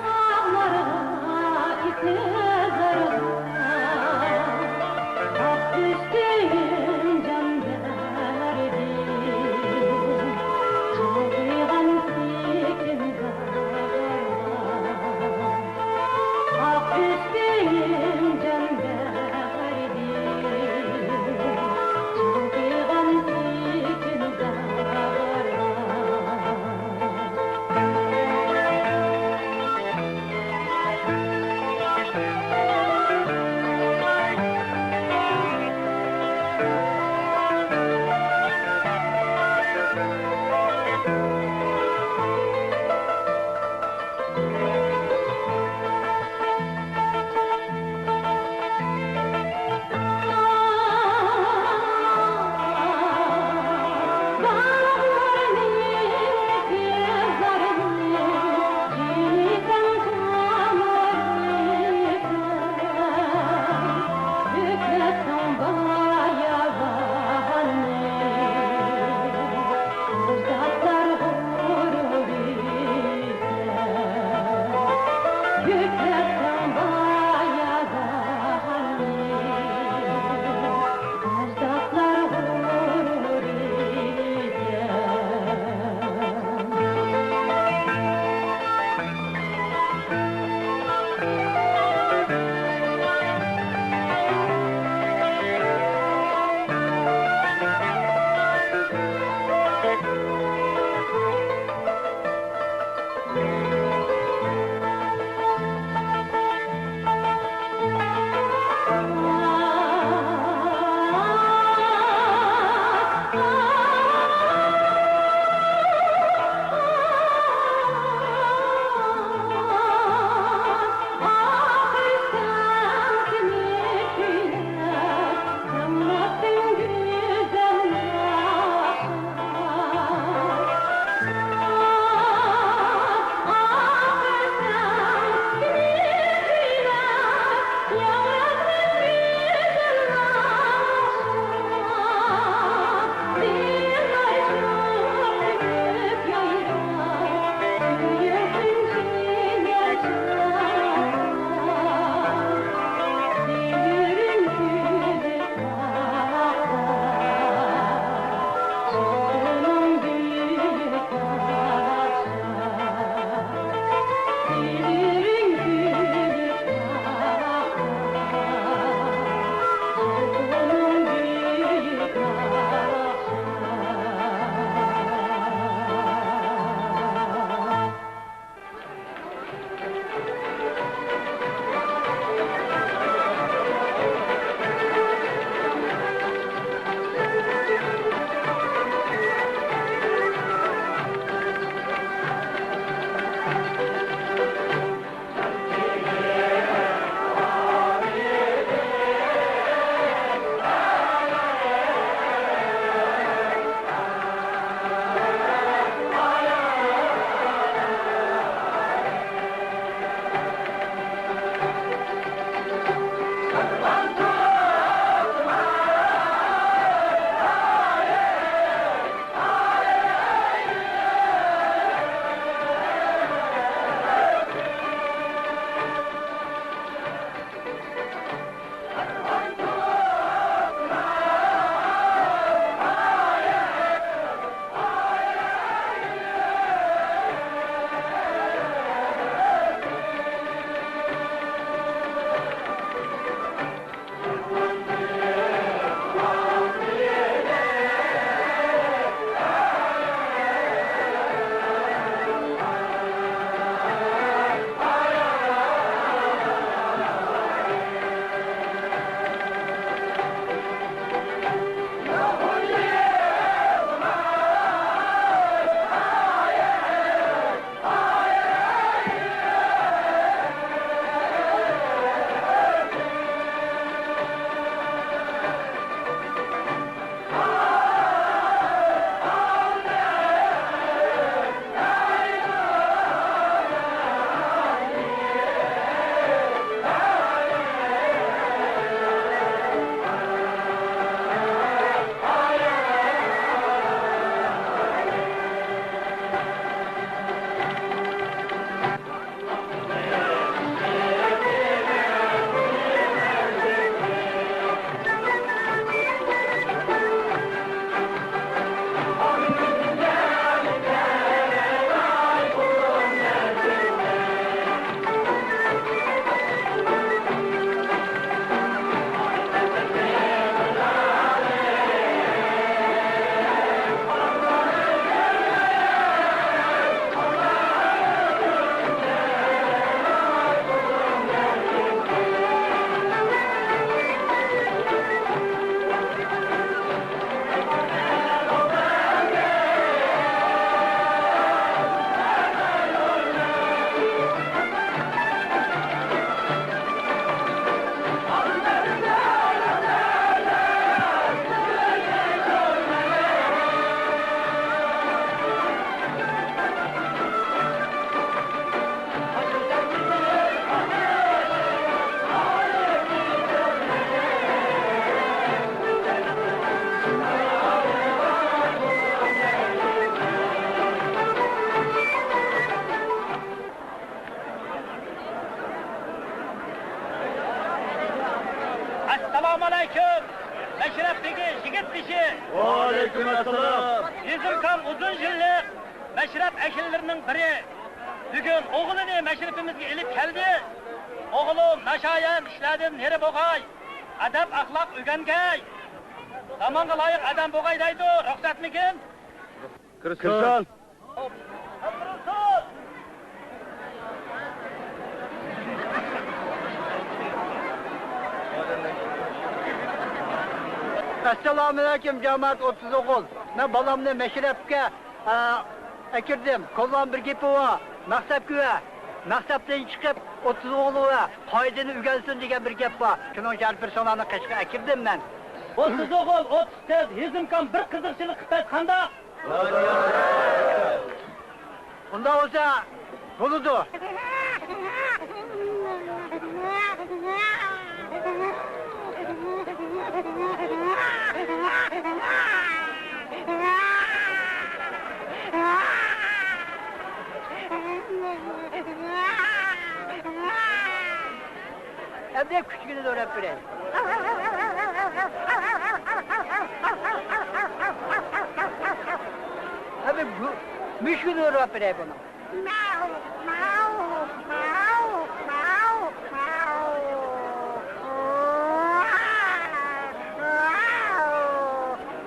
ۋەئەلەيكۇم ئەسسالام. يېزىمكام ئۇزۇن يىللىق مەشرەپ ئەھلىلىرىنىڭ بىرى بۈگۈن ئوغلىنى مەشرىپىمىزگە ئېلىپ كەلدى. ئوغلۇم ناشايان ئىشلاردىن نېرى بوغاي، ئەدەپ-ئەخلاق ئۆگەنگەي، زامانغا لايىق ئادەم بوغاي دەيدۇ، رۇخسەتمىكىن؟ كىرسۇن. ئەسسالامۇئەلەيكۇم، جامائەت ئوتتۇز ئوغۇل. مەن بالامنى مەشرەپكە، ئە، ئەكىردىم. كوللان بىر گېپى بار. مەكتەپكە بەر. مەكتەپتىن چىقىپ، ئوتتۇز ئوغۇلغا بەر. قائىدىنى ئۆگەنسۇن دېگەن بىر گەپ بار. شۇنىڭ ئۈچۈن ھەر بىر ساڭلارنى قەشقەرگە ئەكىردىم مەن. ئوتتۇز ئوغۇل، ئوتتۇز قىز، يېزىمكام بىر قىزىقچىلىق قىلىپ بەرسە قانداق؟ ئۇنداق بولسا، بولىدۇ. ئەمدى كۈچىگىنى دوراپ بېرەي. ئەمدى بۇ، مۈشۈكىنى دوراپ بېرەي بۇنىڭ.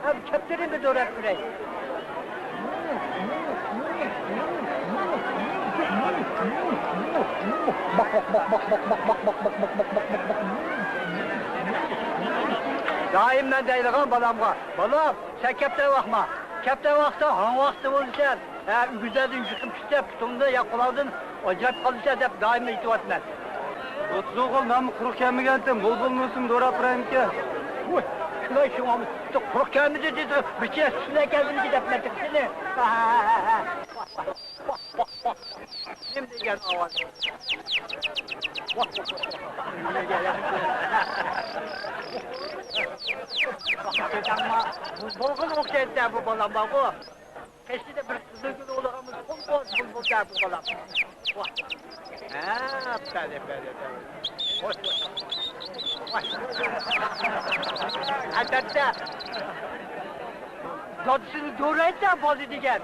ئەمدى كەپتىرىنى بىر دوراپ بېرەي. دائىم مەن دەيدىغان بالامغا، بالام، سەن كەپتەر باقما. كەپتەر باقساڭ، ھاڭ ۋاقتى بولىسەن. ھە، ئۆگزەڭدىن يىقىپ چۈشسە، پۇتۇڭدىن يا قۇلاقدىن ئاجراپ قالىسەن دەپ دائىم ئېيتىۋاتىمەن. ئوتتۇز ئوغۇل، مەنمۇ قۇرۇق كەلمىگەنتىم، بۇلبۇل مۇسىمۇ دوراپ بېرەيمىكىن؟ ۋوي، شۇنداق شۇڭا قۇرۇق كەلمىدى دېدى، بىر چىراغ سۈتۈن كەلدىمىكىن دەپ مەن تېخى سېنى. نېمە دېگەن ئاۋاز؟ بۇلبۇلغا ئوخشايدۇ بۇ بالام بارغۇ. كەچتە بىر قىزىل گۈل ئوغلىغانمىز، قۇم بولسا بۇلبۇل دەپ بۇ بالام. ۋاھ. ھە، بەلى، بەلى، بەلى. خوش، خوش. ئادەتتە دادىسىنى دورايدۇ بالا دېگەن.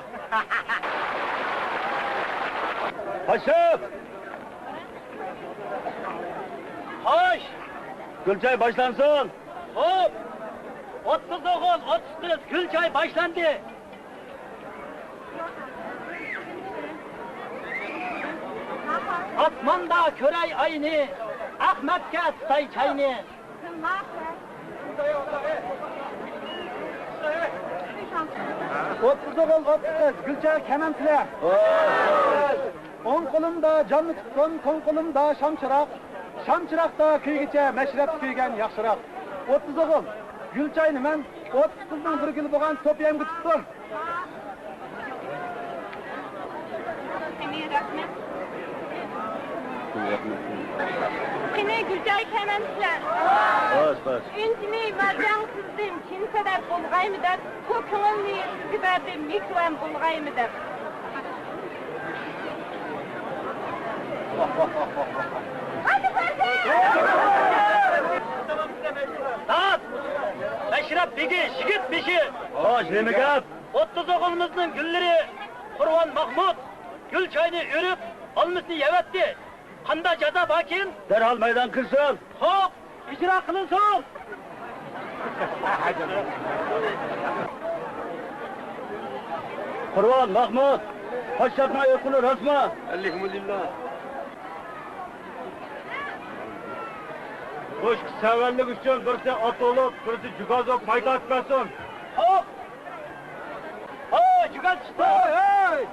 پاشا! خوش! گۈل چاي باشلانسۇن! خوپ! ئوتتۇز ئوغۇل، ئوتتۇز قىز، گۈل چاي باشلاندى! ئاسماندا كۆرەي ئاينى، ئەخمەتكە تۇتاي چاينى. ئوتتۇز ئوغۇل، ئوتتۇز قىز، گۈل چايغا كەلمەمسىلەر؟ ئوڭ قولۇمدا جامنى تۇتقۇم، سول قولۇمدا شامچىراغ. شامچىراغدا كۆيگىچە مەشرەپتە كۆيگەن ياخشىراق. ئوتتۇز ئوغۇل، گۈل چاينى مەن ئوتتۇز قىزنىڭ بىر گۈلى بولغان سوپىيەمگە تۇتتۇم. قېنى، رەھمەت. قېنى، گۈل چايغا كەلمەمسىلەر؟ بەس، بەس. ئۈنچىنى مەرجان سىزدىم، چىن سەدەپ بولغايمۇ دەپ، بۇ كۆڭۈلنى سىزگە بەردىم، مېھرىبان بولغايمۇ دەپ. داد! مەشرەپ بېگى، يىگىت بېشى! خوش، نېمە گەپ؟ ئوتتۇز ئوغلىمىزنىڭ گۈللىرى قۇرۋان ماھمۇت گۈل چاينى ئۆرۈپ، ئالمىسىنى يەۋەتتى. قاندا جازا باركىن؟ دەرھال مەيدان كىرسۇن. خوپ، ئىجرا قىلىنسۇن. قۇرۋان ماھمۇت، پاششاپنىڭ ئېيتقىنى راستمۇ؟ ئەلھەمدۇلىللا. بۇ ئىككى سەۋەنلىك ئۈچۈن بىرسى ئات بولۇپ، بىرسى جۇگاز بولۇپ ماي تارتىپ بەرسۇن. خوپ. ھوي، جۇگاز چىقتى. ھوي، ھوي.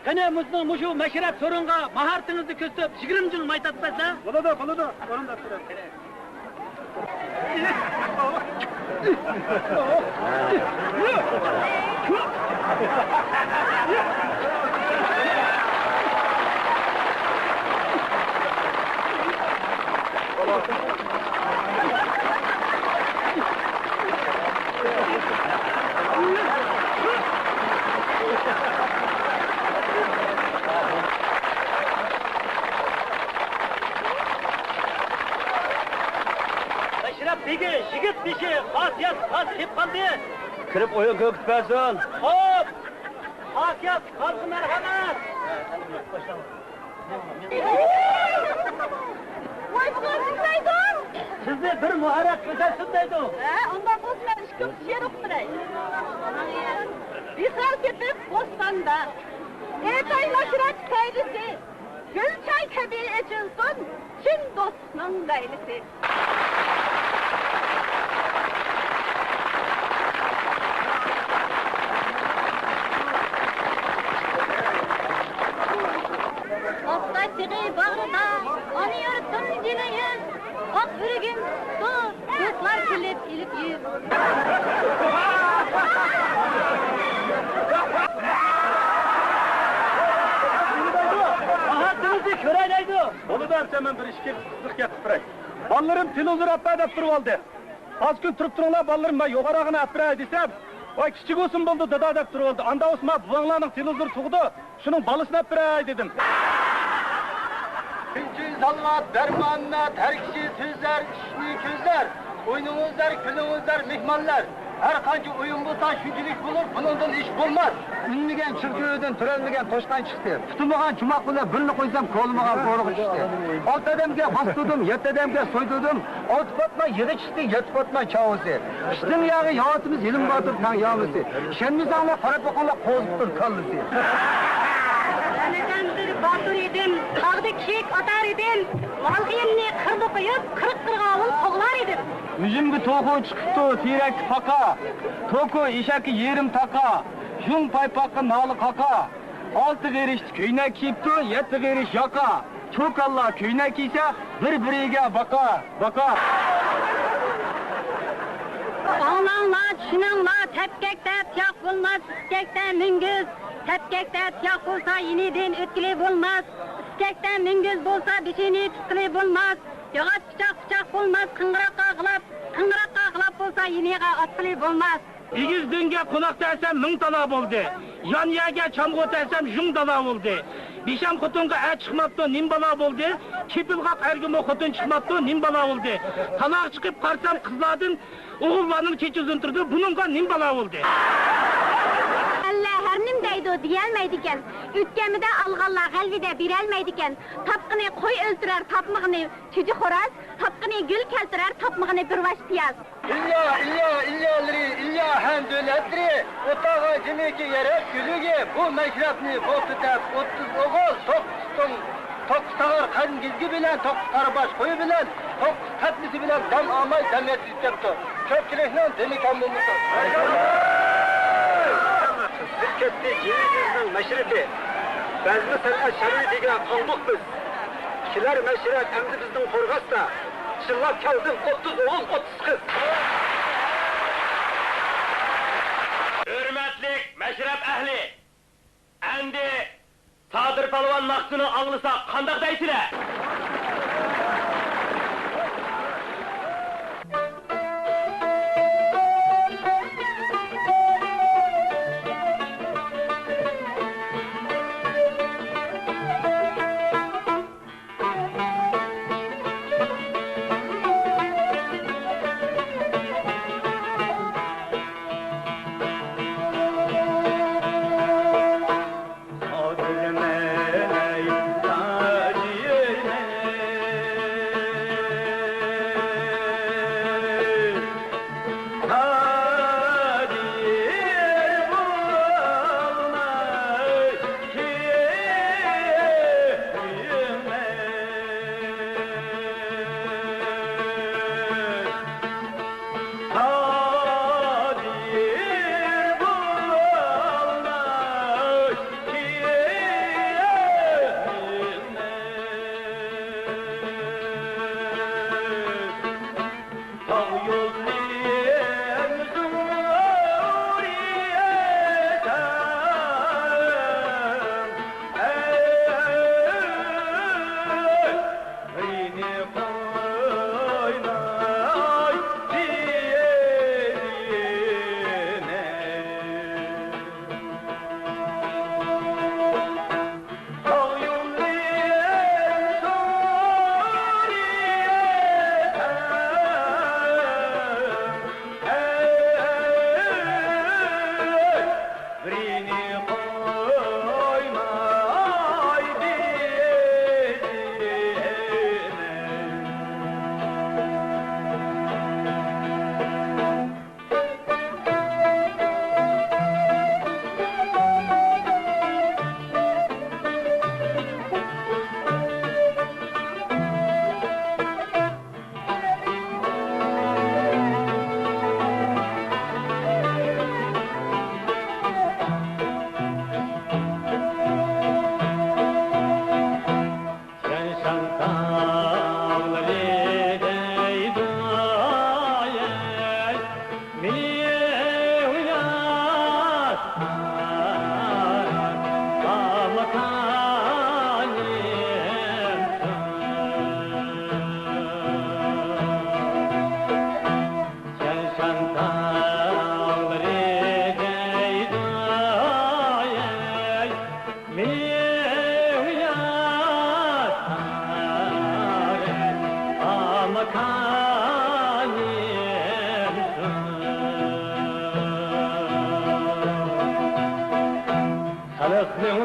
قېنى، مۇشۇنىڭ، مۇشۇ مەشرەپ سورۇنغا ماھارىتىڭىزنى كۆرسىتىپ، يىگىرمە جىڭ ماي تارتىپ بەرسە؟ بولىدۇ، بولىدۇ. ئورۇنداپ بېرىڭ. مەشرەپ بېگى، يىگىت بېشى خاسىيەت خاس كېلىپ قالدى. كىرىپ ئويۇن كۆرگۈزۈپ بەرسۇن. خوپ. خاسىيەت خاسقا مەرھەمەت. ۋاي، بۇلار نېمە دەيدۇ؟ سىزنى بىر مۇھەررەر كۆرسەتسۇن دەيدۇ. ھە، ئۇنداق بولسا مەن ئىككى شېئىر ئوقۇپ بېرەي. ۋىسال تېپىپ بوستاندا، ئېيتاي مەشرەپ سەيلىسى، گۈل چاي كەبى ئېچىلسۇن، چىن دوستنىڭ لەيلىسى. ئاقتاش تېغى باغرىدا، ئانا يۇرتۇم جېنىم، ئاق ئۆرۈگۈم تۇتۇپ، دوستلار كۈلۈپ ئېلىپ يۈر. ئاھا، تىلىدى كۆرەيلەيدۇ. بولىدۇ، ئەمسە مەن بىر ئىككى قىزىق گەپ قىلىپ بېرەي. بالىلىرىم تېلېۋىزور ئەپەر دەپ تۇرۇۋالدى. ئاز كۈن تۇرۇپ تۇرۇڭلار، بالىلىرىم، مەن يوغانراقىنى ئەپ بېرەي دېسەم، ۋاي، كىچىك بولسۇن بولدى، دادا، دەپ تۇرۇۋالدى. ئاندا بولسا، ما بوۋاڭلارنىڭ تېلېۋىزورى تۇغىدۇ، شۇنىڭ بالىسىنى ئەپ بېرەي دېدىم. كۈنچى سالۋات، بەرمۇھەممەت، ھەر كىشى سۆزلەر، ئىشنى كۆزلەر. ئوينىڭىزلار، كۈلۈڭىزلەر، مېھمانلار. ھەر قانچە ئويۇن بولسا، شۇنچىلىك بولۇر، بۇنىڭدىن ئېشىپ بولماس. ئۈنمىگەن چىركىۋىدىن تۆرەلمىگەن توشقان چىقتى. تۇتۇلمىغان چوماق بىلەن بىرنى قويسام، كولىمىغان قورۇق چىقتى. ئالتە ئادەمگە باستۇردۇم، يەتتە ئادەمگە سويدۇردۇم. ئالتە پاتما يىغى چىقتى، يەتتە پاتما چاۋىسى. ئىشتىن ياغى ياۋاتىمىز، يېلىم باتۇر تەڭ يامىسى. ئىشەنمىسەڭلار، قاراپ بېقىڭلار، قوزۇپتۇر كاللىسى. مەن بىر باتۇر ئىدىم، تاغدا كىيىك ئاتار ئىدىم. مال-قېيىننى قىردا قويۇپ، قىرىق قىرغاۋۇل قوغلار ئىدىم. ئۈزۈمگە توخۇ چىقىپتۇ، تېرەككە پاقا. توكو ئېشەككە يېرىم تاقا. ژۇڭ پايپاققا نالە قاقا. ئالتە غېرىشتا كۆينەك كىيىپتۇ، يەتتە غېرىش ياقا. چوكانلار كۆينەك كىيسە، بىر-بىرىگە باقا، باقا. ئاڭلاڭلار، چۈشىنىڭلار، تەپكەكتە تۇياق بولماس، ئىسكەكتە مۈڭگۈز. تەپكەكتە تۇياق بولسا، يېنىدىن ئۆتكىلى بولماس. ئىسكەكتە مۈڭگۈز بولسا، بېشىنى تۇتقىلى بولماس. ياغاچ پىچاق پىچاق بولماس، قىڭغىراققا غىلاپ، قىڭغىراققا غىلاپ بولسا، يېنىغا ئاتقىلى بولماس. ئېگىز دۆڭگە قوناق دەسەم، مىڭ تالا بولدى. يان يەرگە چامغۇر دەسەم، ژۇڭ دالا بولدى. بىشەم خوتۇنغا ئەر چىقماپتۇ، نېمە بالا بولدى؟ كېپىلغاق ئەرگىمۇ خوتۇن چىقماپتۇ، نېمە بالا بولدى؟ تالاغا چىقىپ قارىسام، قىزلاردىن ئوغۇللارنىڭ چېچى ئۇزۇن تۇرىدۇ، بۇنىڭغا نېمە بالا بولدى؟ ئەللە ھەر نېمە دەيدۇ، دېيەلمەيدىكەن. ئۆتكەنمىدە ئالغانلار غەلۋىدە بېرەلمەيدىكەن. تاپقىنى قوي ئۆلتۈرەر، تاپمىغىنى چۈجە خوراز، تاپقىنى گۈل كەلتۈرەر، تاپمىغىنى بىر ۋاش پىياز. ئىليا، ئىليا، ئىليالىرى، ئىليا ھەم دۆلەتلىرى، ئوتاغا جىمىكى يەرەك كۈلۈگى، بۇ مەشرەپنى بولسا دەپ ئوتتۇز ئوغۇل، توققۇز توڭ، توققۇز تاغار قېرىن گىزگى بىلەن، توققۇز قارا باش قويى بىلەن، توققۇز تەپلىسى بىلەن دەم ئالماي دەم يەتكۈزۈپ كەپتۇ. كۆپچىلىكنىڭ دېمى كەم بولمىسۇن. بىز كەتتى جىمى بىزنىڭ مەشرىپى. بەزمە سەنئەت شەرۋى دېگەن قالدۇق بىز. كېلەر مەشرەپ ئەمدى بىزنىڭ قورغاستا. چىللاپ كەلدىم ئوتتۇز ئوغۇل، ئوتتۇز قىز. ھۆرمەتلىك مەشرەپ ئەھلى! ئەمدى سادىر پالۋان ناخشىسىنى ئاڭلىساق قانداق دەيسىلەر؟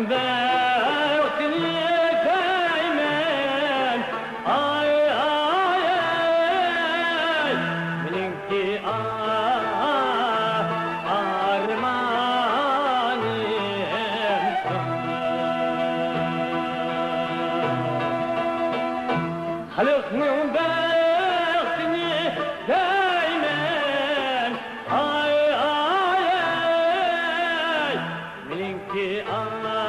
بەختىنى دەيمەن، ئاي، ئاي، ئاي، مېنىڭكى ئارمانىم. خەلقنىڭ بەختىنى دەيمەن، ئاي، ئاي، ئاي، مېنىڭكى ئارمانىم.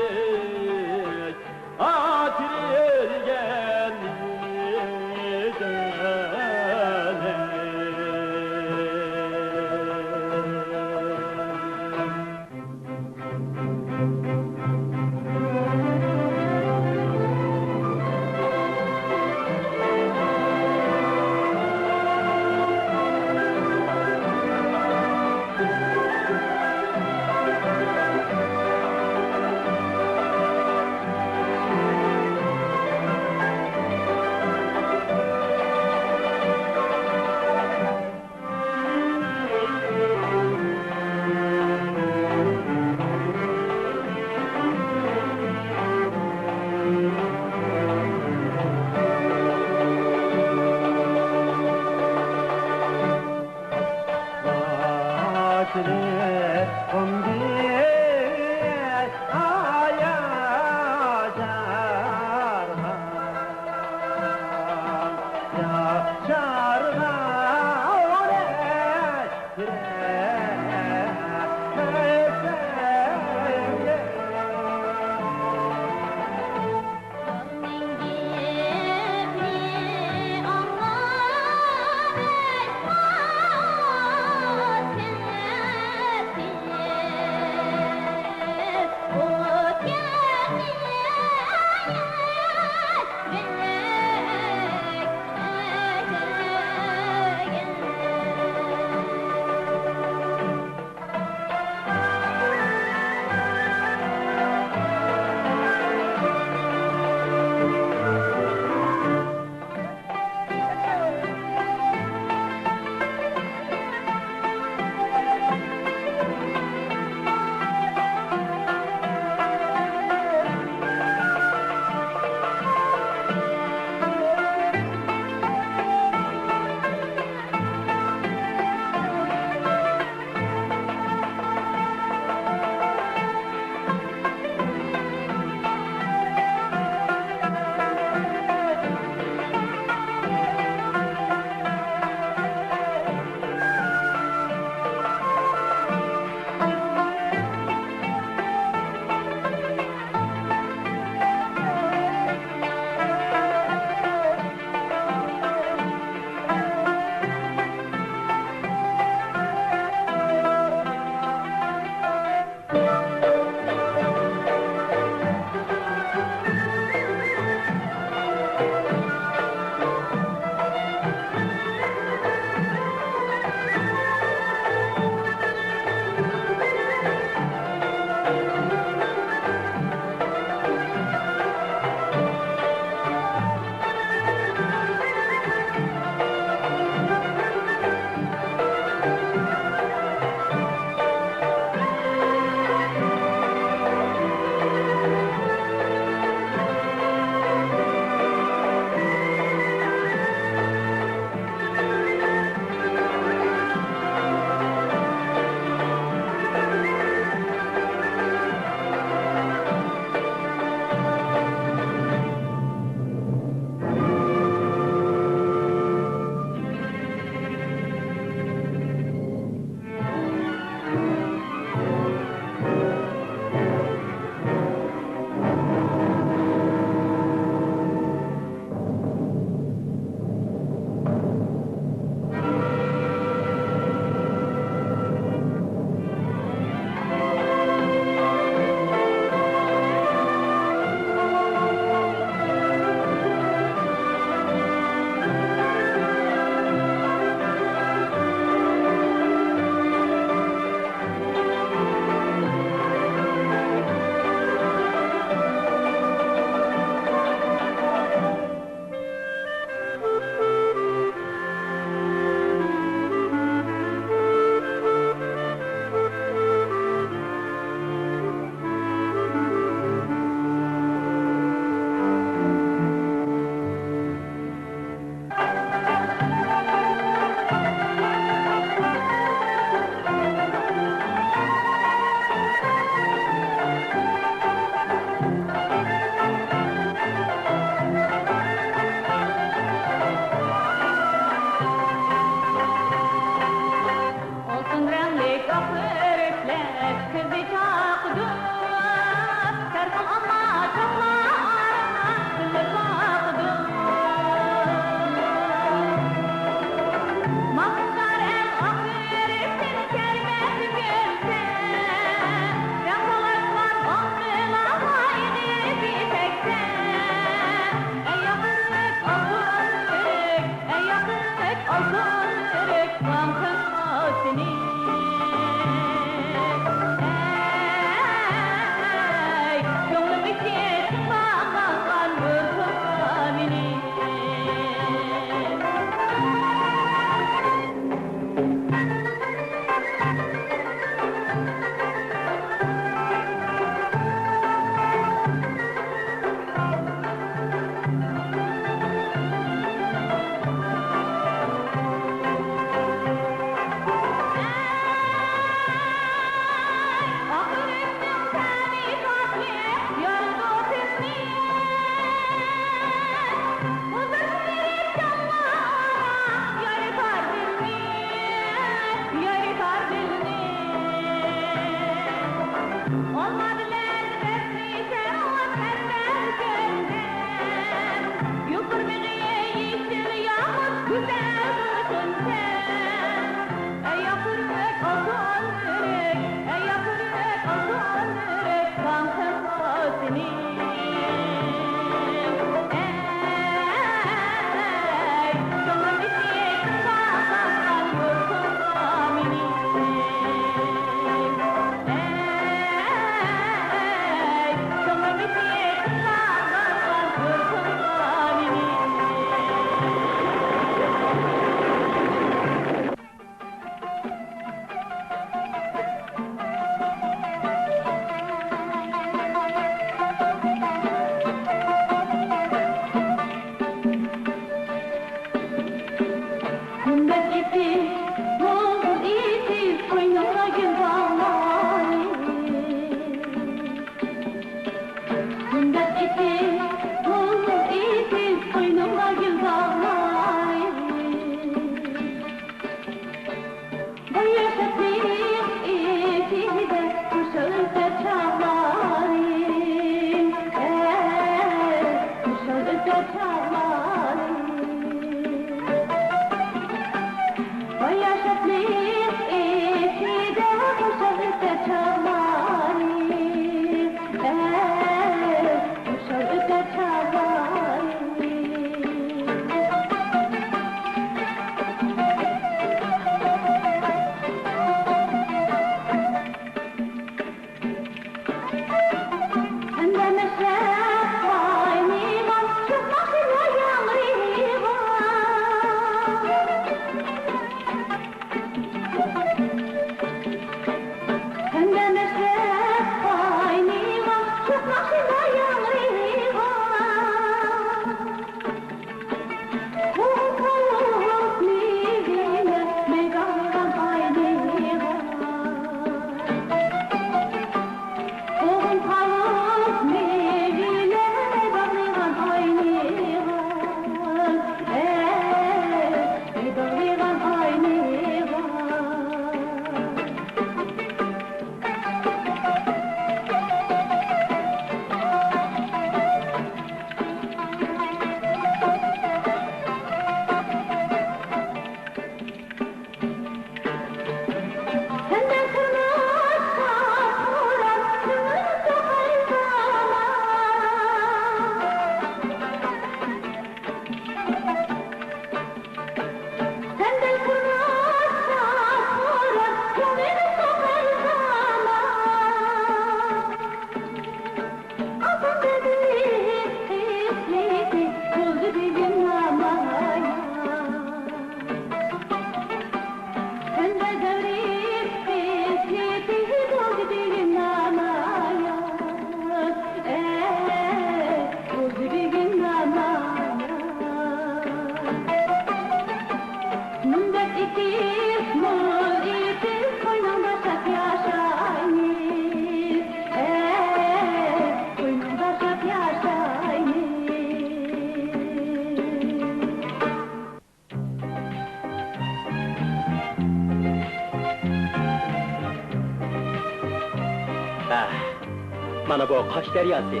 مانا بۇ قاش دەرياسى.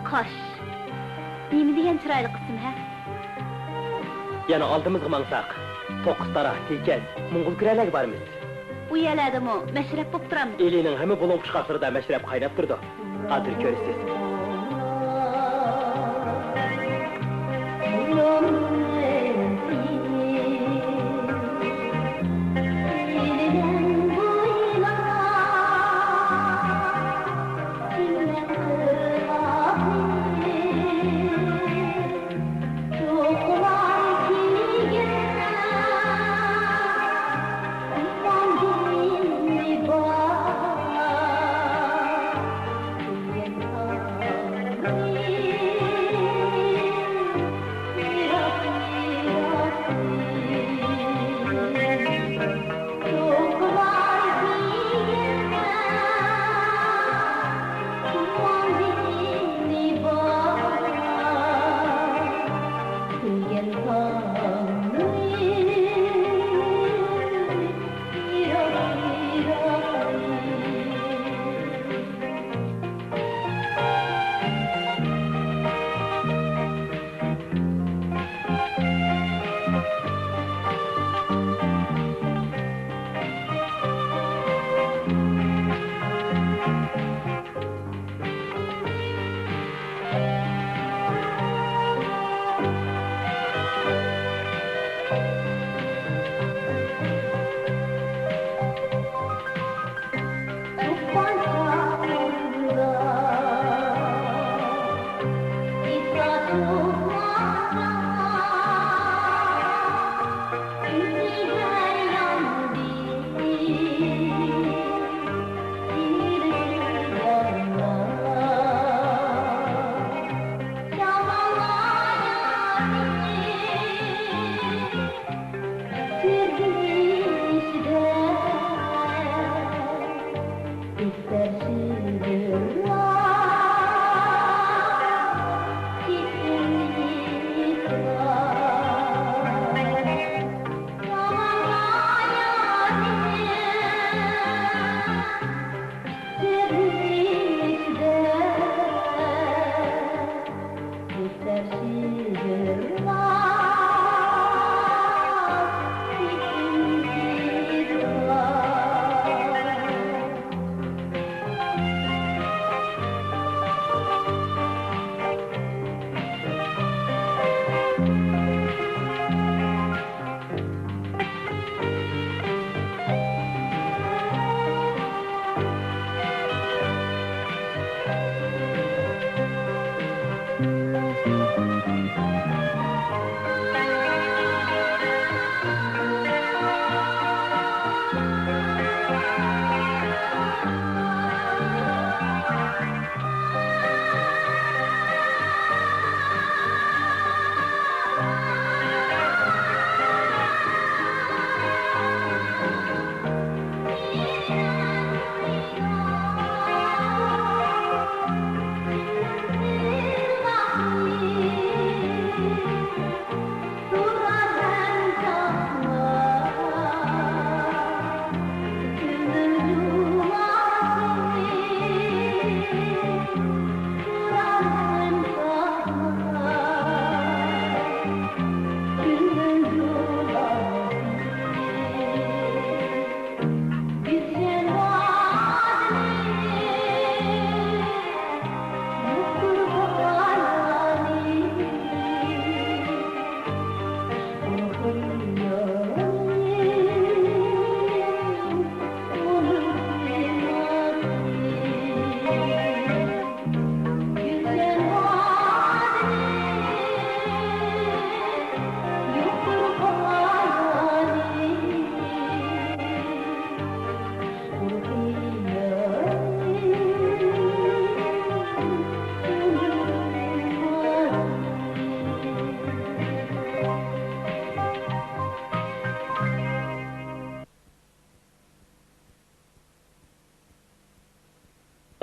قاش. نېمە دېگەن چىرايلىق ئىسىم ھە؟ يەنە ئالدىمىزغا ماڭساق، توققۇزتاراق، تېكەس، موڭغۇل كۈرەلەرگە بارىمىز. ئۇ يەرلەردىمۇ مەشرەپ بوپ تۇرامدۇ؟ ئىلىنىڭ ھەممە بۇلۇڭ پۇچقاقلىرىدا مەشرەپ قايناپ تۇرىدۇ. ھازىر كۆرىسىز.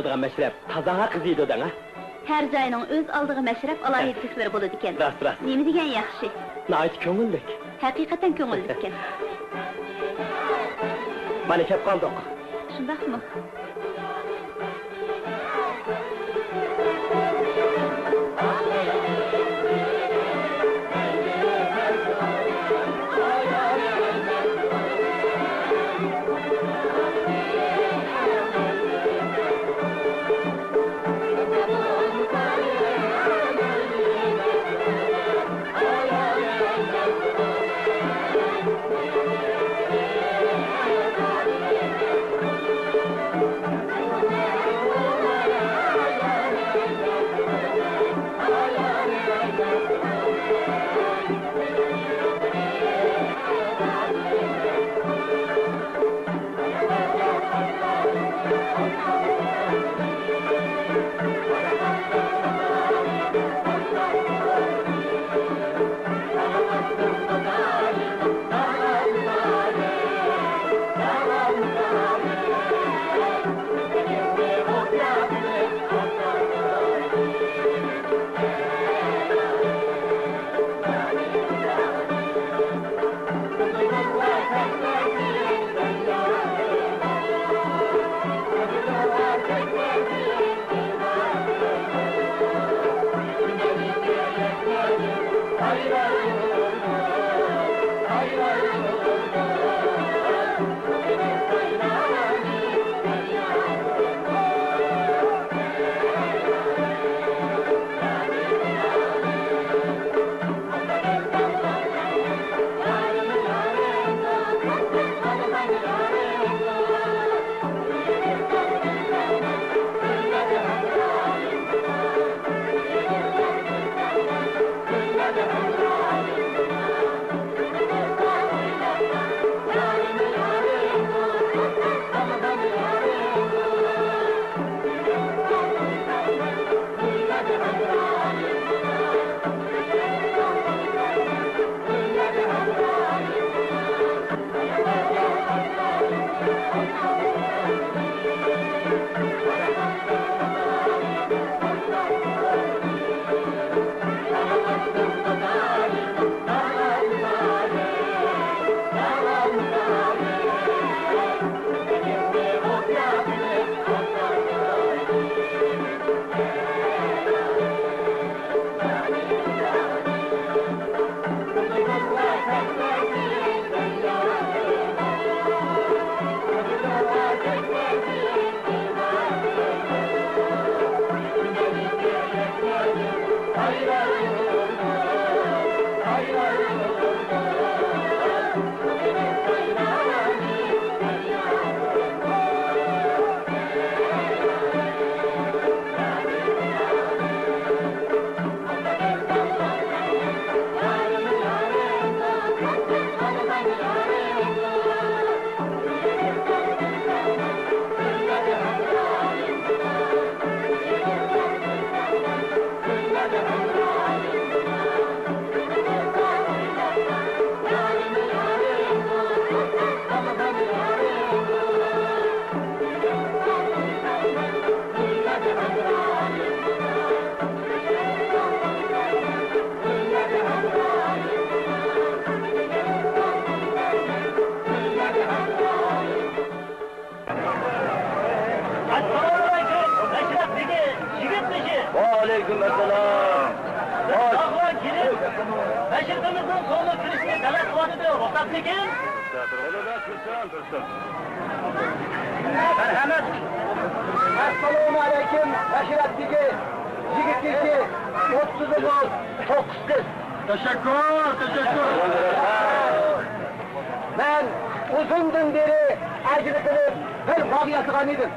ئالىدىغان مەشرەپ تازا قىزىيدۇ دەڭ ھە؟ ھەر جاينىڭ ئۆز ئالدىغا مەشرەپ ئالاھىدىلىكلىرى بولىدىكەن. راست، راست. نېمە دېگەن ياخشى. ناھايىتى كۆڭۈللۈك. ھەقىقەتەن كۆڭۈللۈككەن. مانا كەپ قالدۇق. شۇنداقمۇ؟ ئەلەيكۇم ئەسسالام. داغلار كېلىپ، مەشرىپىمىزنىڭ سوڭغا كىرىشىنى تەلەپ قىلىۋاتىدۇ، رۇخسەتمىكىن؟ قولىدا تۇرسۇن، تۇرسۇن. مەرھەمەت. ئەسسالامۇ ئەلەيكۇم، مەشرەپتىكى يىگىت كىشى، ئوتتۇز ئوغۇل، توققۇز قىز. تەشەككۈر، تەشەككۈر. مەن ئۇزۇندىن بېرى ئەجىر قىلىپ بىر باغ ياسىغان ئىدىم.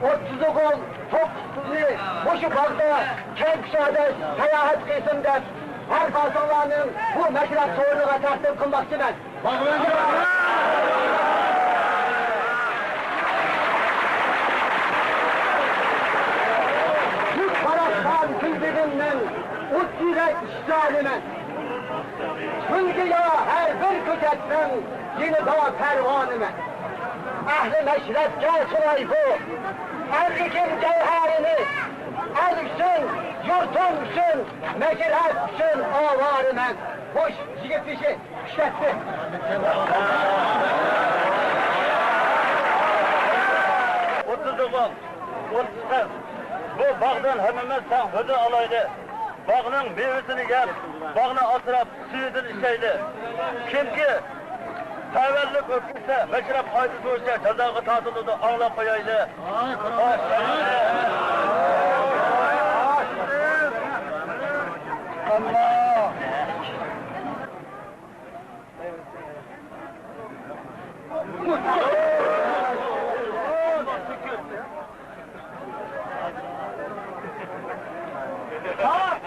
ئوتتۇز ئوغۇل، توققۇز قىزنى مۇشۇ باغدا كەڭ كۇشادە ساياھەت قىلسۇن دەپ، ھەر بارساڭلارنىڭ بۇ مەشرەپ سورۇنىغا تەقدىم قىلماقچىمەن. كۆك پاراسلار گۈلبېغىمنىڭ ئوت يۈرەك ئىشتانىمەن. گۈلگىياھ ھەر بىر كۆچەتنىڭ يېنىدا پەرۋانىمەن. ئەھلى مەشرەپكە سۇناي بۇ ئەركىم گەۋھەرىنى، ئەل ئۈچۈن، يۇرتۇم ئۈچۈن، مەشرەپ ئۈچۈن ئاۋارىمەن. خوش، يىگىت كىشى ئىشلەتتى. ئوتتۇز ئوغۇل، ئوتتۇز قىز. بۇ باغدىن ھەممىمىز تەڭ ھۆددە ئالايلى. باغنىڭ مېۋىسىنى يەپ، باغنى ئاسراپ، سۈيىدىن ئىچەيلى. كىمكى تەۋەللۇك ئۆتكۈزسە، مەشرەپ قائىدىسى بويىچە جازاغا تارتىلىدۇ، ئاڭلاپ قويايلى. ئەمما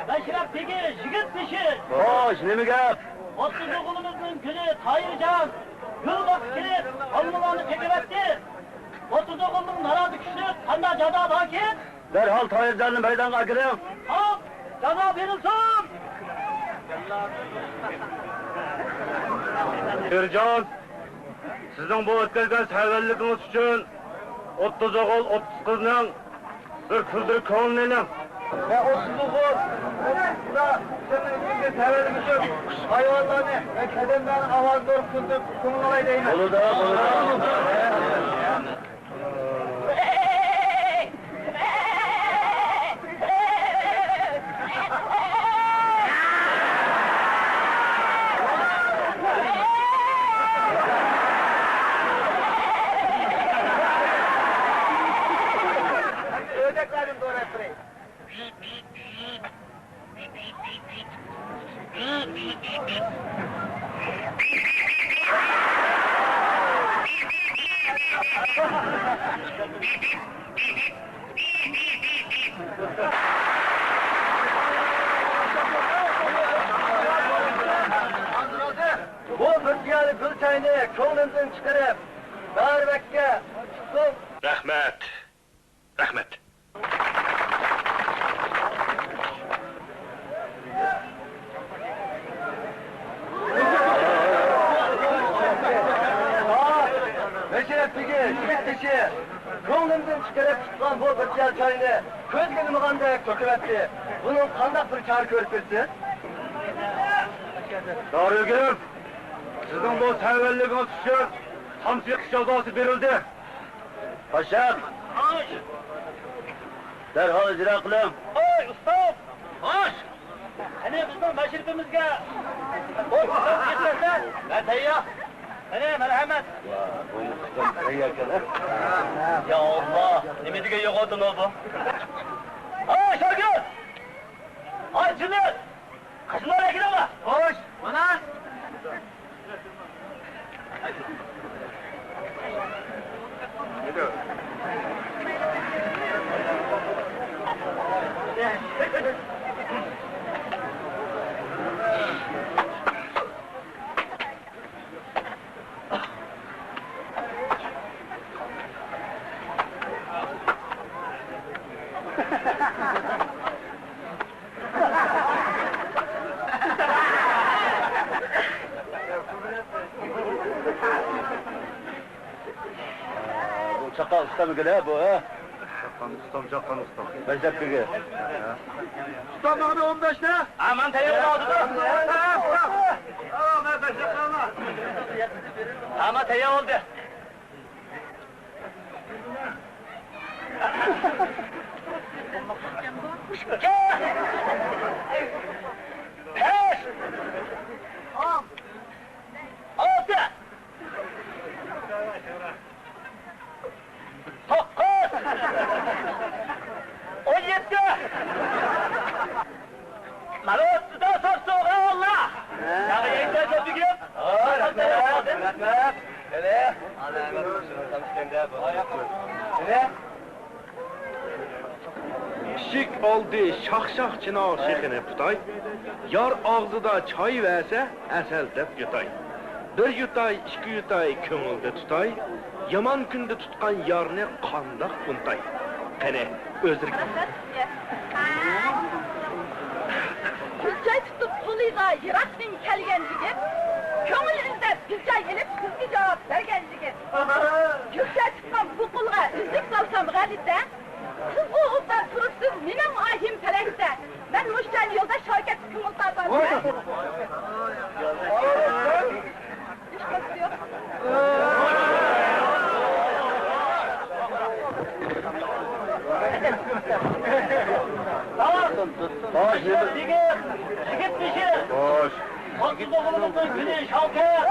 مەشرەپتىكى يىگىت بېشى. خوش، نېمە گەپ؟ ئوتتۇز ئوغلىمىزنىڭ گۈلى تاھىرجان گۈل باغقا كىرىپ، ئالمىلارنى قېقىۋەتتى. ئوتتۇز ئوغلىنىڭ نارازى كۈچلۈك، قانداق جازا باركىن؟ دەرھال تاھىرجاننى مەيدانغا ئەكىرىڭ. خوپ، جازا بېرىلسۇن! تاھىرجان، سىزنىڭ بۇ ئۆتكۈزگەن سەۋەنلىكىڭىز ئۈچۈن ئوتتۇز ئوغۇل، ئوتتۇز قىزنىڭ بىر كۈلدۈرۈپ كۆڭلىنى ئېلىڭ. ۋە ئوتتۇز ئوغۇل، ئوتتۇز قىزلار سىزنىڭ ئىچىڭىزگە تەۋەللىك ئۈچۈن ھايۋانلارنى ۋە كەدەملەرنىڭ ئاۋازىنى كۈلدۈرۈپ كۆڭۈل ئالاي دەيمەن. بولىدۇ، بولىدۇ. ئۆردەكلەردىن دورا ئەتتۈرەي. بۇ بىر پىيالە گۈل چاينى كۆڭلۈمدىن چىقىرىپ، دارىبەگكە تۇتتۇم. رەھمەت. رەھمەت. مەشرەپتىكى يىگىت كىشى كۆڭلۈمدىن چىقىرىپ تۇتقان بۇ بىر پىيالە چاينى كۆزگە ئىلمىغاندەك تۆكۈۋەتتى. بۇنىڭ قانداق بىر چارە كۆرۈپ بېرىسىز؟ دارىبەگ، سىزنىڭ بۇ سەۋەنلىكىڭىز ئۈچۈن تامچە يېقىش جازاسى بېرىلدى. پاشا! خوش! دەرھال ئىجرا قىلىڭ. ئاي، ئۇستام! خوش! قېنى، بىزنىڭ مەشرىپىمىزگە ئوت يېتىشمەسلەر. مەن تەييار. قېنى، مەرھەمەت. ۋا، بۇ قىزىم تەيياركەن، ھە؟ يا ئاللا، نېمە دېگەن يوغانتىنۇ بۇ؟ ئاي، شاگىرت! ئاي، جىمىت! قاچىلار ئەكىلىڭلار! خوش! مانا! بۇ چاققان ئۇستام گېلە بۇ، ھە؟ چاققان ئۇستام، چاققان ئۇستام. مەشرەپكىگە. ئۇستام، ماڭا بىر ئون بەشنى. ھە، مانا تەييار بولدى. ھە، مانا تەييار بولدى. ئىككى، ئۈچ، ئالتە، توققۇز، ئون يەتتە. مانا ئوتتۇزدا سورسۇغا ئاللا. ياغى يەكتە سۆزۈگۈم. رەھمەت، رەھمەت. ئىشىك ئالدى شاخ-شاخ چىنار شېخىنى پۇتاي، يار ئاغزىدا چاي بەرسە، ھەسەل دەپ يۇتاي. بىر يۇتاي، ئىككى يۇتاي، كۆڭۈلدە تۇتاي، يامان كۈندە تۇتقان يارنى قانداق ئۇنتاي؟ قېنى، ئۆزرىكىم. گۈلچاي تۇتۇپ قولىغا يىراقتىن كەلگەن يىگىت، كۆڭۈل ئىزدەپ گۈلچاي ئېلىپ، سىزگە جاۋاب بەرگەن يىگىت. گۈلچاي تۇتقان بۇ قولغا ئۈزۈك سالسام غەلىتە، سىزغۇ ئوبدان تۇرۇپسىز، مېنىڭ ئاھىم پەلەكتە. مەن مۇشۇ چاينى يولداش شاۋكەتكە كۆڭۈل تارتارمەن. ھېچقايسىسى يوق. خوش، يىگىت، يىگىت بېشى. خوش. ئوتتۇز ئوغلۇمنىڭ كۈنى شاۋكەت.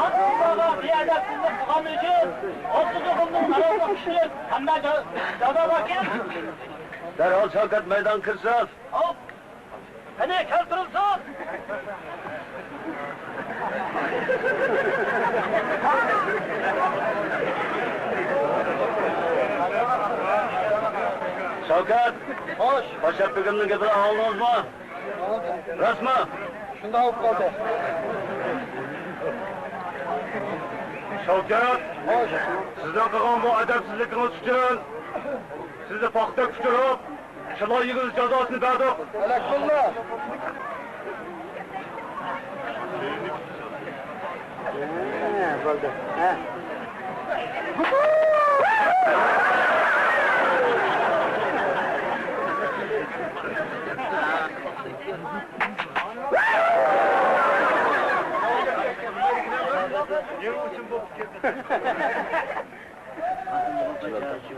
ئاتىلارغا بىئەدەپسىزلىك قىلغان ئۈچۈن ئوتتۇز ئوغلۇمنىڭ نارازىلىق كۈچىدىن قانداق جا-، جازا باركىن؟ دەرھال شاۋكەت مەيدانغا كىرسۇن. ئاۋ! قېنى، كەلتۈرۈلسۇن! شاۋكەت! خوش! باشاپ بېگىمنىڭ گېپىنى ئاڭلىدىڭىزمۇ؟ راستمۇ؟ شۇنداق بولۇپ قالدى. شاۋكەت! خوش! سىزنىڭ قىلغان بۇ ئەدەپسىزلىكىڭىز ئۈچۈن سىزنى پاختەك ئۇچۇرۇپ، چىلا يېگۈزۈش جازاسىنى بەردۇق. ھەلەك بوللا! ھە، بولدى. ھە.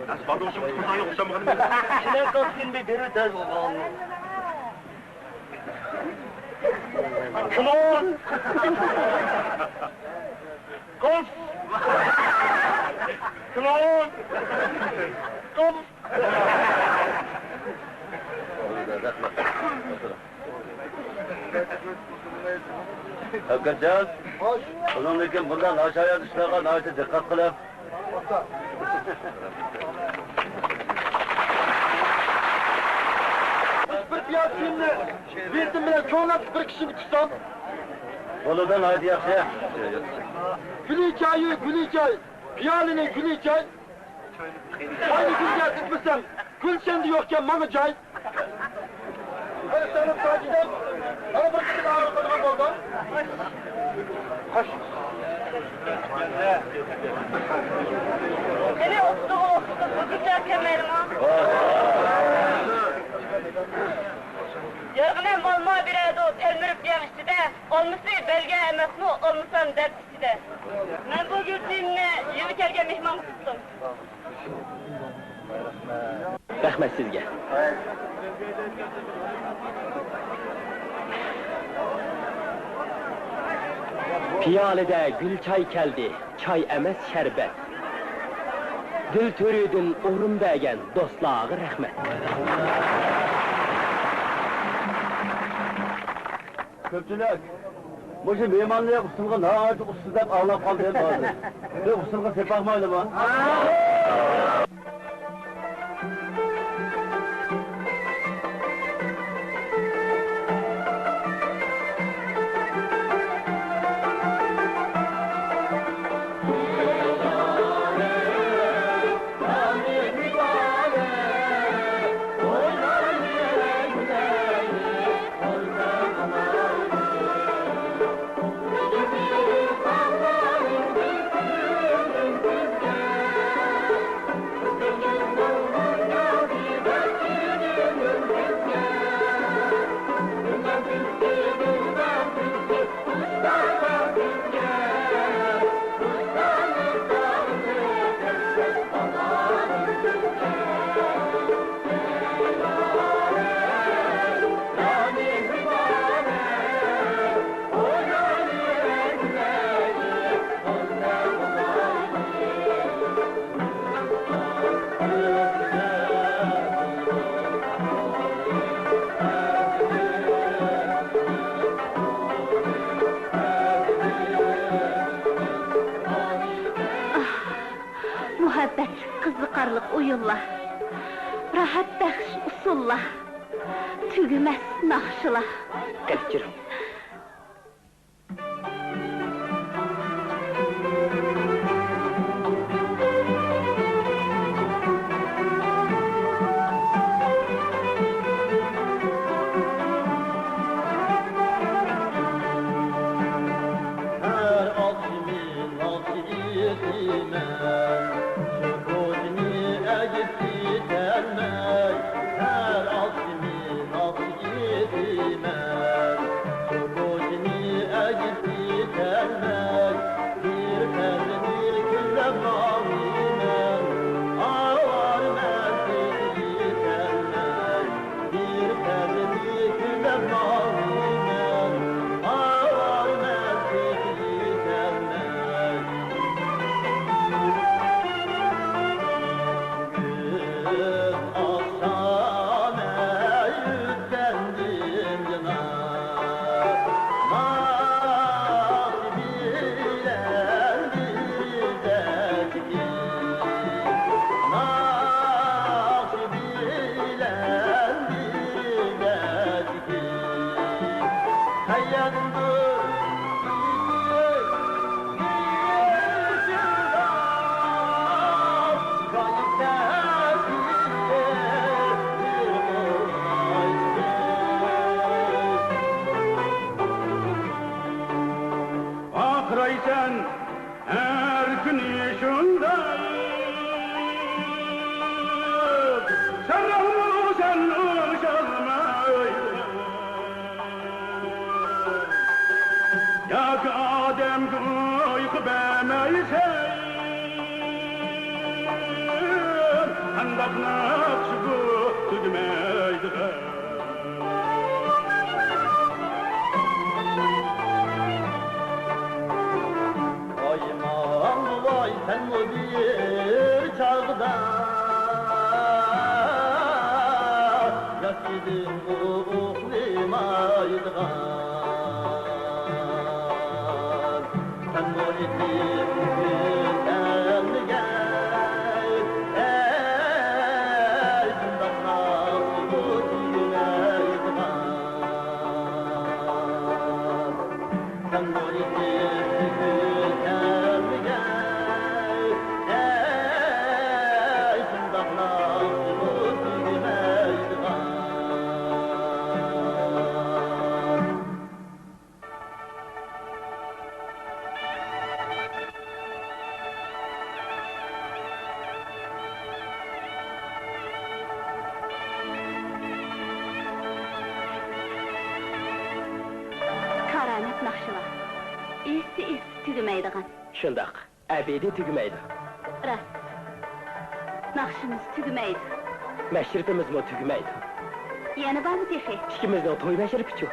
ئەسلى بالدۇرغا چىقىپ قالسا يوق ئوخشامغىنى. كېلەر قالسىكىن بىر بېرىۋېتەر بولغان. كلون! قىز! كلون! قىز! شاۋكەتجان، بۇنىڭدىن كېيىن بۇنداق ناشايان ئىشلارغا ناھايىتى دىققەت قىلىڭ. بىر پىيالە سۈيۈمنى بېتىم بىلەن كۆڭلەپ بىر كىشىنى كۈتسەم. بولىدۇ، ناھايىتى ياخشى. گۈلى چايى، گۈلى چاي، پىيالىنى گۈلى چاي. چاينى گۈلگە تىكمىسەم، گۈلشەندە يوقكەن ماڭا جاي. قېنى سېنىڭ ساجىدەم، مانا بىر قېتىم ئاغرىتىدىغان بولدۇم. قېنى ئوقۇدۇغۇ ئوقۇدۇ، بىر كۈچەپ كەلمەيدىما؟ يارغىنە مالما بېرەدۇ، تەلمۈرۈپ يەڭ ئىچىدە، ئالمىسى بەلگە ئەمەسمۇ، ئالمىسام دەرد ئىچىدە. مەن بۇ گۈلچېيىمنى يېڭى كەلگەن مېھمانغا تۇتتۇم. رەھمەت سىزگە. پىيالىدە گۈل چاي كەلدى، چاي ئەمەس، شەربەت. دىل تۆرىدىن ئورۇن بەرگەن دوستلارغا رەھمەت. كۆپچىلىك، مۇشۇ مېھماننى ئۇسسۇلغا ناھايىتى ئۇسسۇل دەپ ئاڭلاپ قالدىم ھازىر. بىر ئۇسسۇلغا سېپەقمايلىما؟ ئويۇنلار، راھەت بەخش ئۇسسۇللار، تۈگىمەس ناخشىلار. قېنى، جۈرۈڭ. ھەر ئاخشىمى ناخشا ئېيتىمەن، شۇ كوچىنى ئەگىپ كېتەلمەي، ھەر ئاخشىمى ناخشا ئېيتىمەن، شۇ كوچىنى ئەگىپ كېتەلمەي، بىر پەردىنى كۈنلەپ ماڭىمەن، ئاۋارىمەن تېخى يېتەلمەي. بىر پەردىنى كۈنلەپ ماڭىمەن، ئاۋارىمەن تېخى يېتەلمەي. بۈگۈن ئاخشام ئەي ئۆتكەندىن يانا، ناخشا بىلەن بىردەك ناخشا بىلەن بىرگەچكى، قەيەردۇر يېتىپ ئېرىشىدۇ، غايىب تەسىر بىر قوغلايسىز. ئاقىرايسەن ھەر كۈنى شۇنداق، سەنمۇ سەن ئۇشالمايدىغان، ياكى ئادەمگە ئۇيقۇ بەرمەيسەن، قانداق ناخشا بۇ تۈگىمەيدىغان؟ ئايمان بوۋاي، سەنمۇ بىر چاغدا ياش ئىدىڭغۇ ئۇخلىمايدىغان. سەنمۇ يېتىپ كۈن ئەمگەي، ئەي، شۇنداق ناخشىمۇ تۈگىمەيدىغان. سەنمۇ يېتىپ كۈن ئەمگەي، ئەي، شۇنداق ناخشىمۇ تۈگىمەيدىغان. كارامەت ناخشىلار. ئېستا-ئېستا تۈگىمەيدىغان. شۇنداق. ئەبەدىي تۈگىمەيدۇ. راست. ناخشىمىز تۈگىمەيدۇ. مەشرىپىمىزمۇ تۈگىمەيدۇ. يەنە بارمۇ تېخى؟ ئىككىمىزنىڭ توي مەشرىپىچۇ؟